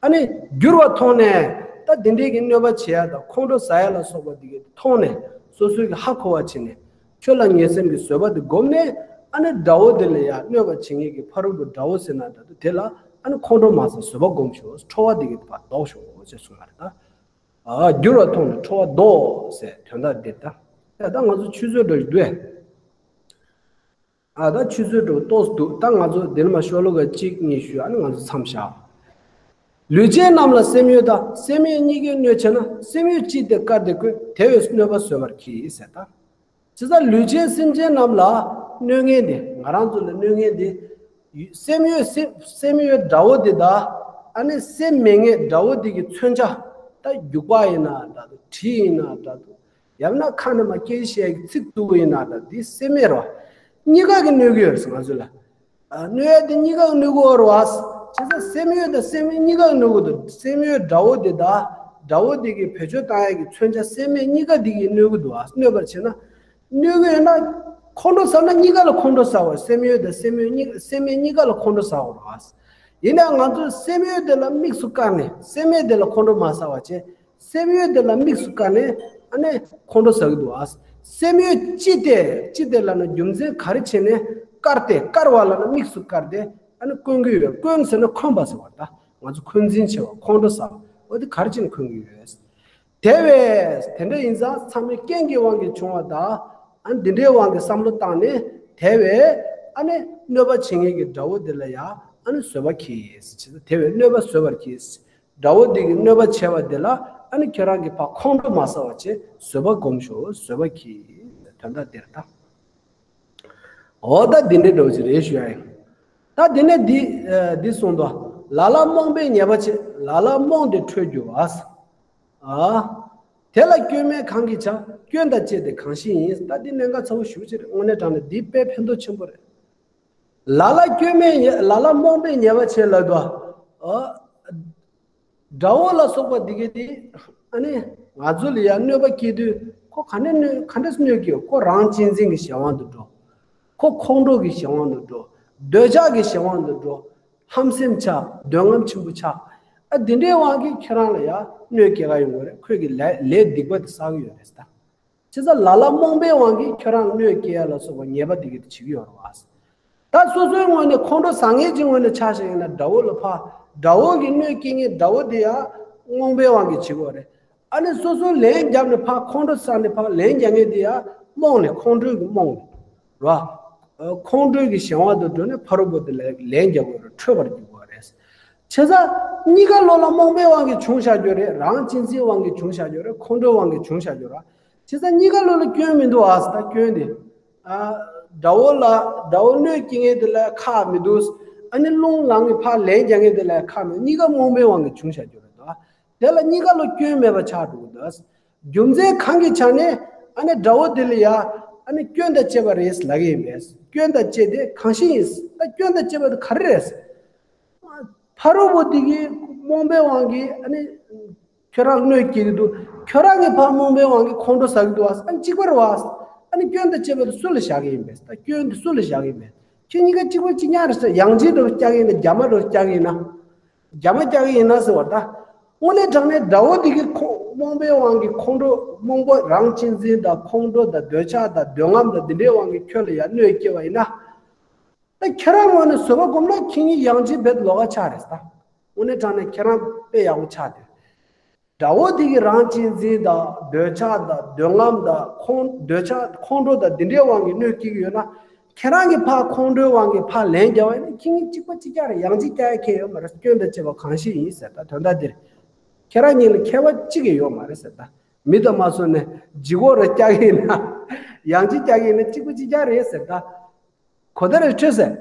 ཨ་ནི། འགྱུར་བ་མཐོང་ནས། ད་འདི་འདྲའི་གི་གནོད་པ་བྱེད་ཡ་དང་ཁོང་ཁྲོ་ཟ་ཡ་ལ་སོགས་པ་འདི་གི་མཐོང་ནས། སོ་སོའི་གི་ཧ་གོ་བ་བྱས་ནས། ཆོས་ལ་ངེས་སེམས་ཀྱི་བཟོད་པ་འདི་བསྒོམས་ནས། ཨ་ནི་དགྲ་བོ་དེ་ལ་ཡ་གནོད་པ་བྱེད་མཁན་གྱི་ཕ་རོལ་པོ་དགྲ་བོ་ཟེར་ན་ད་དུ་དེ་ལ། ཨ་ནི་ཁོང་ཁྲོ་མ་ཟ་བཟོད་པ་སྒོམ་ཤོག་ཁྲོ་བ་འདི་གི་ཕར་ལྡོག་ཤོག་ཅེས་གསུངས་པ་རེད་ད། ཨ། འགྱུར་བ་མཐོང་ནས་ཁྲོ་བ་ལྡོག་ཟེར་དོན་དག་འདི་ད། ད་ད་ང་ཚོ་ཆུད་ཟོས་འདྲ་ཞིག་འདུག་ཨེ། ཨ། ད་ཆུད་ཟོས་འགྲོ་ཏོག་ཙམ་འདུག་ད་ང་ཚོ་འདི་ནས་མར་ཤོ་ལོ་ཀ་གཅིག་གཉིས་ཞུས། ཨ་ནི་ང་ཚོ་མཚམས་བཞག་ལུས་ཅན་རྣམས་ལ་སེམས་ཡོད་དང་། སེམས་ཡོད་གཉིས་ཀས་གནོད་བྱས་ན། སེམས་ཡོད་ཅི་སྟེ་བཀར་ཏེ་བཀོད། དེ་བས་གནོད་པ་བཟོད་པར་གྱིས་ཟེར་ད། ཇི་ལྟར་ལུས་ཅན་སེམས་ཅན་རྣམས་ལ་གནོད་མཁན་དེ། ང་རང་ཚོ་ལ་གནོད་མཁན་དེ། སེམས་ཡོད་སེམས་སེམས་ཡོད་དགྲ་བོ་དེ་དང་། ཨ་ནི་སེམས་མེད་མཁན་དགྲ་བོ་དེ་གི་མཚོན་ཆ། ད་རྒྱུག་པ་ཡིན་ན་འདྲ་འདུག་གྲི་ཡིན་ན་འདྲ་འདུག་ཡང་ན་ཁ་ནས་མར་སྐད་ཆ་བཤད་ཀྱི་ཚིག་རྩུབ་པོ་ཡིན་ན་འདྲ། འདི་སེམས་མེད་རེད་བ། གཉིས་ཀ་གིས་གནོད་ཀྱི་ཡོད་རེད་ང་ཚོ་ལ། ཨ། གནོད་ཡ་དེ་གཉིས་ཀ་གིས་གནོད་ཀྱི་ཡོད་རེད་བ། བྱས་ཙང་སེམས་ཡོད་དང་སེམས་མེད་གཉིས་ཀ་གིས་གནོད་ཀྱི་འདུག་སེམས་ཡོད་དགྲ་བོ་དེ་དང་། དགྲ་བོ་དེ་གིས་བེད་སྤྱོད་བཏང་ཡ་གི་མཚོན་ཆ་སེམས་མེད་གཉིས་ཀ་དེ་གིས་གནོད་ཀྱི་འདུག་བ། གནོད་པར་བྱེད་ན། གནོད་ཀྱི་ཡོད་ན། ཁོང་ཁྲོ་ཟ་ན་གཉིས་ཀ་ལ་ཁོང་ཁྲོ་ཟ་བ། སེམས་ཡོད་དང་སེམས་ཡོད་གཉིས། སེམས་མེད་གཉིས་ཀ་ལ་ཁོང་ཁྲོ་ཟ་བ་རེད་བ། ཡིན་ནའང་ང་ཚོས་སེམས་ཡོད་དེ་ལ་དམིགས་སུ་བཀར་ནས་སེམས་མེད་དེ་ལ་ཁོང་ཁྲོ་མ་ཟ་བ་བྱས། སེམས་ཡོད་དེ་ལ་དམིགས་སུ་བཀར་ནས་ཨ་ནི་ཁོང་ཁྲོ་ཟ་གི་འདུག་ཨ། སེམས་ཡོད་ཅི་སྟེ། ཅི་སྟེ་ལབ་ན་རྒྱུ་མཚན་ག་རེ་བྱས་ནས། བཀར་ཏེ། བཀར་བ་ལབ་ན་དམིགས་སུ་བཀར་ཏེ་ཨ་ནི་འཁོན་གྱི་ཡོད། འཁོན་ཟེར་ན་འཁོན་པ་ཟེར་བ་ད། ང་ཚོ་འཁོན་འཛིན་བྱེད་པ། ཁོང་ཁྲོ་ཟ་བ། འོ་དེ་ག་རེ་བྱས་ནས་འཁོན་གྱི་ཡོད། དེ་བས་དེ་འདྲ་ཡིན་ཙང་ཚང་མས་རྐྱེན་གྱི་དབང་གིས་བྱུང་བ་དང་། ཨ་ནི་འདི་འདྲའི་དབང་གིས་བསམ་བློ་བཏང་ནས། དེ་བས་ཨ་ནི་གནོད་པ་བྱེད་མཁན་གྱི་དགྲ་བོ་དེ་ལ་ཡང་ཨ་ནི་བཟོད་པ་གྱིས། དེ་བས་གནོད་པ་བཟོད་པར་གྱིས། དགྲ་བོ་དེ་གིས་གནོད་པ་བྱས་པ་དེ་ལ་ཨ་ནི་ཁྱེད་རང་གིས་ཕར་ཁོང་ཁྲོ་མ་ཟ་བ་བྱས་བཟོད་པ་སྒོམ་ཤོག་བཟོད་པ་གྱིས། དོན་དག་འདིར་ད། འོ་ད་འདི་འདྲའི་འདྲ་བོ་ཞིག་རེད་ཞུ་ཡ་ཡིན། ད་འདི་ནས་འདི་ཨ་འདི་གསུངས་འདུག་ལ་ལ་རྨོངས་པས་ཉེས་པ་བྱས། ལ་ལ་རྨོངས་ཏེ་ཁྲོས་གྱུར་པ། ཨ། དེ་ལ་སྐྱོན་མེད་གང་གིས་བྱ། སྐྱོན་དང་བཅས་ཏེ་གང་ཞིག་ཡིན། ད་འདི་གནད་འགག་ཚ་བོ་ཞེ་པོ་ཅིག་རེད། དངོས་གནས་དྲང་གནས་འདི་དཔེ་ཕན་ཐོགས་ཆེན་པོ་རེད། ལ་ལ་སྐྱོན་མེད་ཉེ་ལ་ལ་རྨོངས་པས་ཉེས་པ་བྱས་ལབ་འདུག་ཨ། དགྲ་བོ་ལ་སོགས་པ་འདི་གས་དེ། ཨ་ནི་ང་ཚོ་ལ་ཡང་གནོད་པ་སྐྱེལ་དུས་ཁོ་ག་ནས་གནོད། ག་འདྲས་གནོད་ཀྱི་ཡོད། ཁོ་རང་གཅེས་འཛིན་གྱི་གཞན་དབང་དུ་འགྲོ། ཁོ་ཁོང་ཁྲོ་གི་གཞན་དབང་དུ་འགྲོ། འདོད་ཆགས་ཀྱི་གཞན་དབང་དུ་འགྲོ། ཧམ་སེམས་ཆགས། འདོད་རྔམ་ཆེན་པོ་ཆགས། ཨ། འདི་འདྲའི་དབང་གིས་ཁྱེད་རང་ལ་ཡང་གནོད་སྐྱེལ་ག་ཡོང་གི་རེད། ཁོས་ཀྱི་ལས་ལས་སྡིག་པ་དེ་བསགས་ཀྱི་ཡོད་རེད་ད། བྱས་ཙང་ལ་ལ་རྨོངས་པའི་དབང་གིས་ཁྱོད་རང་གནོད་སྐྱེལ་ཡ་ལ་སོགས་པ་ཉེས་པ་འདི་གི་བྱེད་ཀྱི་ཡོད་རེད་བ། ད་སོ་སོའི་ངོས་ནས་ཁོང་ཁྲོ་ཟ་མཁན་གྱི་ངོས་ནས་ཆ་བཞག་ཡིན་ན། དགྲ་བོ་ལ་ཕར་དགྲ་བོ་གི་གནོད་སྐྱེལ་མཁན་དགྲ་བོ་དེ་ཡང་རྨོངས་པའི་དབང་གིས་བྱེད་ཀྱི་ཡོད་རེད། ཨ་ནི་སོ་སོ་ལན་བརྒྱབ་ནས་ཕར་ཁོང་ཁྲོ་ཟ་ནས་ཕར་ལན་རྒྱག་མཁན་དེ་ཡང་རྨོངས་ནས། ཁོང་ཁྲོའི་གི་རྨོངས་ནས་རེད་བ། ཁོང་ཁྲོའི་གི་གཞན་དབང་དུ་འགྲོ་ནས་ཕ་རོལ་པོ་དེ་ལ་ལན་རྒྱག་དགོས་རེད། ཁྲོས་པར་འགྱུར་དགོས་རེད། བྱས་ཙང་གཉིས་ཀ་བློ་ལ་རྨོངས་པའི་དབང་གིས་བྱུང་བཞག་རྒྱུ་རེད། རང་གཅེས་འཛིན་དབང་གིས་བྱུང་བཞག་རྒྱུ་རེད། ཁོང་ཁྲོའི་དབང་གིས་བྱུང་བཞག་རྒྱུ་རེད། བྱས་ཙང་གཉིས་ཀ་བློ་ལ་སྐྱོན་མི་འདུག་ཨ། ད་སྐྱོན་དེ། ཨ། དགྲ་བོ་ལ་དགྲ་བོ་གནོད་སྐྱེལ་མཁན་དེ་ལ་ཁག་མི་འདུག་ཨ་ནི་རླུང་ལངས་ནས་ཕར་ལན་རྒྱག་མཁན་དེ་ལ་ཁག་མི་འདུག་གཉིས་ཀ་རྨོངས་པའི་དབང་གིས་བྱུང་བཞག་རྒྱུ་རེད་ད། དེ་ལ་གཉིས་ཀ་ལ་སྐྱོན་མེད་པ་ཆགས་འགྲོ་གི་འདུག་རྒྱུ་མཚན་གང་གི་ཆ་ནས་ཨ་ནི་དགྲ་བོ་དེ་ལ་ཡ་ཨ་ནི་སྐྱོན་དང་བཅས་པ་རེད་ལབ་ཀྱི་ཡིན་པས། སྐྱོན་དང་བཅས་ཏེ་གང་ཞིག་ཡིན། ད་སྐྱོན་དང་བཅས་པ་དེ་ག་རེ་རེད། ཕ་རོལ་པོ་དེ་གིས་རྨོངས་པའི་དབང་གིས་ཨ་ནི་ཁྱོད་རང་གནོད་སྐྱེལ་གྱི་འདུག་ཁྱོད་རང་གིས་ཕར་རྨོངས་པའི་དབང་གིས་ཁོང་ཁྲོ་ཟ་གི་འདུག་བ། ཨ་ནི་གཅིག་པ་རེད་བ། ཨ་ནི་སྐྱོན་དང་བཅས་པ་དེ་སུ་ལ་བཞག་གི་ཡིན་པས། ད་སྐྱོན་དེ་སུ་ལ་བཞག་གི་ཡིན་པས། ཁྱེད་གཉིས་ཀ་གཅིག་པ་གཅིག་རྐྱང་རེད་ཟེར། ཡང་ལྗིད་འདྲ་བོ་བཀྱག་གི་ཡིན་ན། རྒྱ་མ་འདྲ་བོ་བཀྱག་གི་ཡིན་ན། རྒྱ་མ་བཀྱག་གི་ཡིན་ན་ཟེར་བ་ད། དངོས་གནས་དྲང་གནས་དགྲ་བོ་དེ་གིས་ཁོ་རྨོངས་པའི་དབང་གིས་ཁོང་ཁྲོ། རྨོངས་པ་རང་གཅེས་འཛིན་དང་ཁོང་ཁྲོ་དང་འདོད་ཆགས་དང་འདོད་རྔམ་དང་འདི་འདྲའི་དབང་གིས་ཁྱོད་ལ་ཡང་གནོད་སྐྱེལ་བ་ཡིན་ན། ད་ཁྱེད་རང་ངོས་ནས་བཟོད་པ་སྒོམ་ན་ཁྱེད་གཉིས་ཡང་ལྗིད་རྦད་ལོགས་ཀ་ཆགས་རེད་ད། དངོས་གནས་དྲང་གནས་ཁྱེད་རང་དཔེ་ཡག་པོ་ཆགས་འདུག་དགྲ་བོ་དེ་གིས་རང་གཅེས་འཛིན་དང་འདོད་ཆགས་དང་འདོད་རྔམ་དང་ཁོང་། འདོད་ཆགས་ཁོང་ཁྲོ་དང་འདི་འདྲའི་དབང་གིས་གནོད་སྐྱེལ་གྱི་ཡོད་ན། ཁྱེད་རང་གིས་ཕར་ཁོང་ཁྲོའི་དབང་གིས་ཕར་ལན་རྒྱག་པ་ཡིན་ན་ཁྱེད་གཉིས་གཅིག་པ་གཅིག་རྐྱང་རེད། ཡང་ལྗིད་རྒྱག་ཡ་གང་ཡང་ཡོད་མ་རེད། སྐྱོན་དང་བཅས་པ་གང་ཞིག་ཡིན་ཟེར་ད། དོན་དག་འདིར་ཁྱེད་རང་གཉིས་ལ་ཁྱད་པར་གཅིག་ཀྱང་ཡོད་མ་རེད་ཟེར་ད། མི་དང་མ་སོང་ནས་ལྗིད་ཁོག་རེ་རྒྱག་གི་ཡིན་ན། ཡང་ལྗིད་རྒྱག་གི་ཡིན་ན་གཅིག་པ་གཅིག་རྐྱང་རེད་ཟེར་ད། གོ་བརྡ་རེ་འཕྲོད་ཟེར།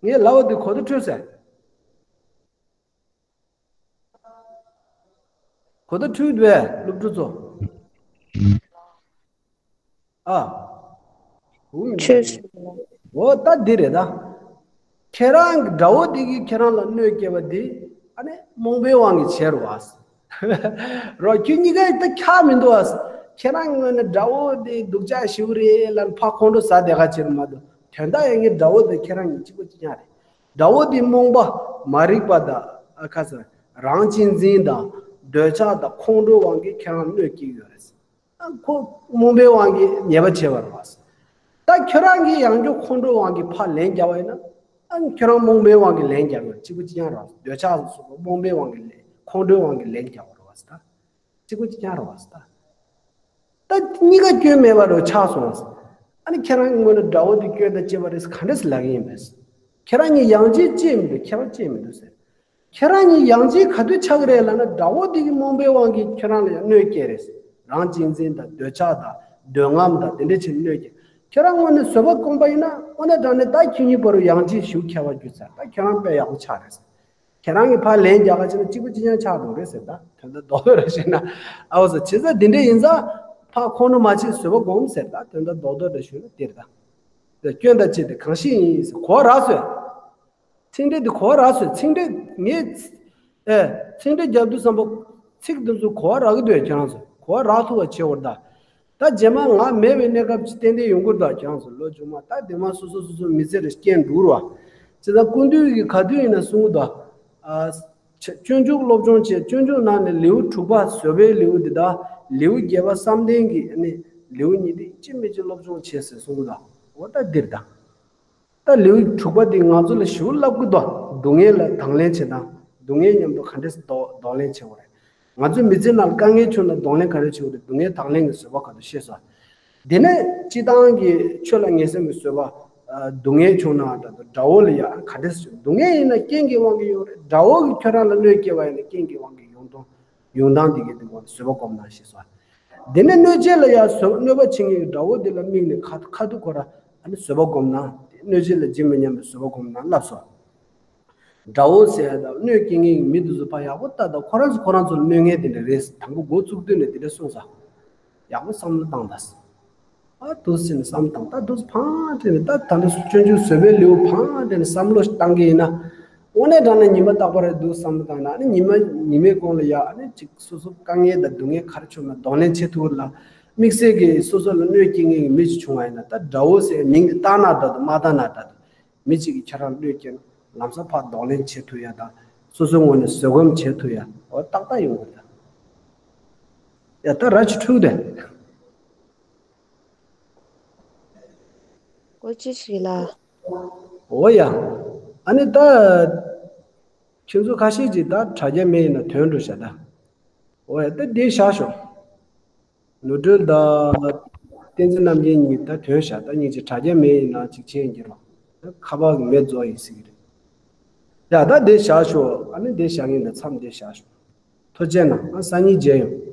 ངས་ལབ་པ་འདི་གོ་བརྡ་འཕྲོད་ཟེར། གོ་བརྡ་འཕྲོད་འདུག་པས་སློབ་ཕྲུག་ཚོ། ཨ། འུ་མི་ཆོས་ཤིག་ལ། འོ་ད་འདི་རེད་ད། ཁྱེད་རང་གི་དགྲ་བོ་འདི་གིས་ཁྱེད་རང་ལ་གནོད་སྐྱེལ་བ་འདི་ཨ་ནི་རྨོངས་པའི་དབང་གིས་བྱས་རེད་བ། རོ་ཁྱོད་གཉིས་ཀ་ད་ཁྱག་མི་འདུག་བ། ཁྱེད་རང་གི་ངོས་ནས་དགྲ་བོ་འདི་སྡུག་ཅག་ཞིག་རེད་ལབ་ཕར་ཁོང་ཁྲོ་ཟ་བསྡད་ག་བྱེད་མ་གཏོགས་དོན་དག་ཡང་ངའི་དགྲ་བོ་འདི་ཁྱེད་རང་གཉིས་གཅིག་པ་གཅིག་རྐྱང་རེད། དགྲ་བོ་འདི་རྨོངས་པ་མ་རིག་པ་དང་ཨ་ཁ་ས་རང་གཅེས་འཛིན་དང་འདོད་ཆགས་དང་ཁོང་ཁྲོའི་དབང་གིས་ཁྱེད་རང་གནོད་སྐྱེལ་གྱི་ཡོད་རེད། ཁོ་རྨོངས་པའི་དབང་གིས་ཉེས་པ་བྱས་པ་རེད་བ། ད་ཁྱོད་རང་གིས་ཡང་བསྐྱར་ཁོང་ཁྲོའི་དབང་གིས་ཕར་ལན་རྒྱག་པ་ཡིན་ན། ཨ་ཁྱོད་རང་རྨོངས་པའི་དབང་གིས་ལན་རྒྱག་པ་གཅིག་པ་གཅིག་རྐྱང་རེད་བ། འདོད་ཆགས་སོགས་པ་རྨོངས་པའི་དབང་གིས་ལན་ཁོང་ཁྲོའི་དབང་གིས་ལན་རྒྱག་པ་རེད་བ་ད། གཅིག་པ་གཅིག་རྐྱང་རེད་བ་ད། ད་གཉིས་ཀ་སྐྱོན་མེད་པ་རུ་ཆགས་སོང་བ། ཨ་ནི་ཁྱེད་རང་གི་ངོས་ནས་དགྲ་བོ་དེ་སྐྱོན་དང་བཅས་པ་རེད་ག་འདྲས་ལབ་ཀྱི་ཡིན་པས། ཁྱེད་རང་གཉིས་ཡང་ཅིག་ཅེས་མི་འདུག་ཁྱད་པར་ཅེས་མི་འདུག་ཟེར། ཁྱེད་རང་གཉིས་ཡང་ཅིག་ག་དུས་ཆགས་ཀྱི་རེད་ལབ་ན་དགྲ་བོ་དེ་གི་རྨོངས་པའི་དབང་གིས་ཁྱོད་རང་ལ་ཡང་གནོད་སྐྱེལ་རེད། རང་གཅེས་འཛིན་དང་འདོད་ཆགས་དང་འདོད་རྔམ་དང་དེ་འདྲས་བྱས་གནོད་སྐྱེལ། ཁྱེད་རང་ངོས་ནས་བཟོད་པ་སྒོམ་པ་ཡིན་ན་དངོས་གནས་དྲང་གནས་ད་ཁྱེད་གཉིས་བར་དུ་ཡང་ཅིག་ཞུགས་ཁྱད་པར་འགྱུར་ཚར། ད་ཁྱེད་རང་དཔེ་ཡག་པོ་ཆགས་རེད་ཟེར། ཁྱེད་རང་གིས་ཕར་ལན་རྒྱག་ག་བྱས་ན་གཅིག་པ་གཅིག་རྐྱང་ཆགས་འགྲོ་རེད་ཟེར། ད་དོན་དག་རྡོག་རྡོག་རེ་བཤད་ན་ཨ་བོ་ཟེར། བྱས་ཙང་འདི་འདྲ་ཡིན་ཙང་ཕར་ཁོང་ཁྲོ་མ་བྱེད་བཟོད་པ་སྒོམ་ཟེར། ད་དོན་དག་རྡོག་རྡོག་རེ་ཞུས་ན་འདིར་ད། སྐྱོན་དང་བཅས་ཏེ་གང་ཞིག་ཡིན་ཟེར་གོ་བ་རག་སོང་། ཚིག་འགྲེལ་འདི་གོ་བ་རག་སོང་། ཚིག་འགྲེལ་ངས་ཨེ་ཚིག་འགྲེལ་རྒྱབ་དུས་ཙམ་པ་ཚིག་འདི་ཚོ་གོ་བ་རག་གི་འདུག་ཁྱེད་རང་ཚོ་གོ་བ་རག་ཐུབ་པ་བྱེད་འོར་ད། ད་རྗེས་མ་ང་མེད་པའི་གནས་སྐབས་ཅིག་ཏན་ཏན་ཡོང་གི་རེད་ད། ཁྱེད་རང་ཚོ་ལོ་མཇུག་མ་ད་དེ་མ་སོ་སོ་སོ་སོ་མི་ཚེ་རེ་སྐྱེལ་འགྲོ་ར། བྱས་ཙང་སྐུ་མདུན་གྱིས་ག་དུས་ཡིན་ན་གསུང་གི་འདུག་ཨ། ཆ་སྤྱོད་འཇུག་སློབ་སྦྱོང་བྱས། སྤྱོད་འཇུག་ནང་ནས་ལེའུ་དྲུག་པ་བཟོད་པའི་ལེའུ་འདི་དང་ལེའུ་བརྒྱད་པ་བསམ་གཏན་གྱི་ཨ་ནི་ལེའུ་གཉིས་འདི་ཅི་མི་ཅི་སློབ་སྦྱོང་བྱས་ཟེར་གསུང་གི་འདུག་འོ་ད་འདིར་ད། ད་ལེའུ་དྲུག་པ་འདི་ང་ཚོ་ལ་ཞིབ་བསླབ་ཀྱི་འདུག་སྡུག་བསྔལ་ལ་དང་ལེན་བྱེད་སྟངས། སྡུག་བསྔལ་མཉམ་དུ་ག་འདྲས་གདོང་གདོང་ལེན་བྱེད་དགོས་རེད། ང་ཚོའི་མི་ཚེ་ནང་དཀའ་ངལ་བྱུང་ན་གདོང་ལེན་ག་རེ་བྱེད་དགོས་རེད། སྡུག་བསྔལ་དང་ལེན་གྱི་བཟོད་པ་ག་དུས་ཤེས་སོང་། དེ་ནས་སྤྱི་བཏང་གི་ཆོས་ལ་ངེས་སེམས་ཀྱི་བཟོད་པ། ཨ། སྡུག་བསྔལ་བྱུང་ན་འདྲ་འདུག་དགྲ་བོ་ལ་ཡང་ག་འདྲས་བྱུང་། སྡུག་བསྔལ་ཡིན་ན་རྐྱེན་གྱི་དབང་གིས་ཡོང་རེད། དགྲ་བོ་གིས་ཁྱོད་རང་ལ་གནོད་སྐྱེལ་བ་ཡིན་ན་རྐྱེན་གྱི་དབང་གིས་ཡོང་དོན་ཡོང་སྟངས་དེ་གའི་དེ་བར་བཟོད་པ་སྒོམ་ན་ཞེས་སོ། དེ་ནས་གནོད་བྱེད་ལ་ཡང་བཟོད། གནོད་པ་བྱེད་མཁན་གྱི་དགྲ་བོ་དེ་ལ་དམིགས་ནས་ཁ་ཁ་ཐུག་ཁོ་ར་ཨ་ནི་བཟོད་པ་སྒོམ་ན། གནོད་བྱེད་ལ་ཇི་མི་སྙམ་པའི་བཟོད་པ་སྒོམ་ན་ལབ་སོ། དགྲ་བོ་ཟེར་ཡ་དང་གནོད་སྐྱེལ་མཁན་གྱི་མི་དེ་ཚོ་ཕར་ཡག་པོ་ལྟ་དང་། ཁོ་རང་ཚོ་ཁོ་རང་ཚོ་ལ་གནོད་མཁན་དེ་འདྲ་རེད། དང་པོ་འགོ་བཙུགས་དུས་ནས་དེ་འདྲ་གསུངས་ས། ཡག་པོ་བསམ་བློ་བཏང་དང་། ཨ་འདུག་སེ་ནས་བསམ་བཏང་། ད་འདུག་སེ་ཕར་དེ་ནས་ད་ད་འདི་སྤྱོད་འཇུག་བཟོད་པའི་ལེའུ་ཕར་དེ་ནས་བསམ་བློ་ཞིག་བཏང་གི་ཡིན་ན། དངོས་གནས་དྲང་གནས་ཉི་མ་རྟག་པར་འདུག་བསམ་བློ་བཏང་ན་ཨ་ནི་ཉི་མ་ཉི་མའི་གོང་ལ་ཡ་ཨ་ནི་ཅིག་སོ་སོ་དཀའ་ངལ་དང་སྡུག་བསྔལ་ག་རེ་བྱུང་ན་གདོང་ལེན་བྱེད་ཐུབ་ལ། དམིགས་བསལ་གྱི་སོ་སོ་ལ་གནོད་སྐྱེལ་མཁན་གྱི་མི་ཞིག་བྱུང་བ་ཡིན་ན། ད་དགྲ་བོ་ཟེར་མིང་དེ་བཏགས་ན་འདྲ་འདུག་མ་བཏགས་ན་འདྲ་འདུག་མི་གཅིག་གིས་ཁྱེད་རང་གནོད་སྐྱེལ་ན་ལམ་སང་ཕར་གདོང་ལེན་བྱེད་ཐུབ་ཡ་དང་། སོ་སོའི་ངོས་ནས་བཟོད་སྒོམ་བྱེད་ཐུབ་ཡ། འོ་ཏག་ཏག་ཡོང་གི་རེད་ད། ཡ་ད་ར་ཅིག་འཁྲུག་དེ། ཀོ་ཅི་ཞིག་ལ། འོ་ཡ། ཨ་ནི་ད་ཁྱེད་ཚོ་ཁ་ཤས་ཀྱིས་ད་དྲ་རྒྱ་མེད་ཡིན་ན་ཐོན་འགྲོ་ཤག་ད། འོ་ཡ་ད་འདི་བཞག་ཤོག་ནོར་སྒྲོལ་དང་བསྟན་འཛིན་རྣམ་རྒྱལ་གཉིས་ད་ཐོན་ཤག་ད་གཉིས་ཀྱི་དྲ་རྒྱ་མེད་ཡིན་ན་ཅིག་བྱེད་ཡིན་གྱི་རོགས། ད་ཁ་པར་གྱི་མེ་རྫོགས་ཡིན་ཟེར་གྱི་རེད། ཡ་ད་འདི་བཞག་ཤོག་ཨ་ནི་འདི་བཞག་ཡིན་ད་མཚམས་འདི་བཞག་ཤོག་ཐུགས་རྗེ་གནང་། ཨ་སང་ཉིན་མཇལ་ཡོང་།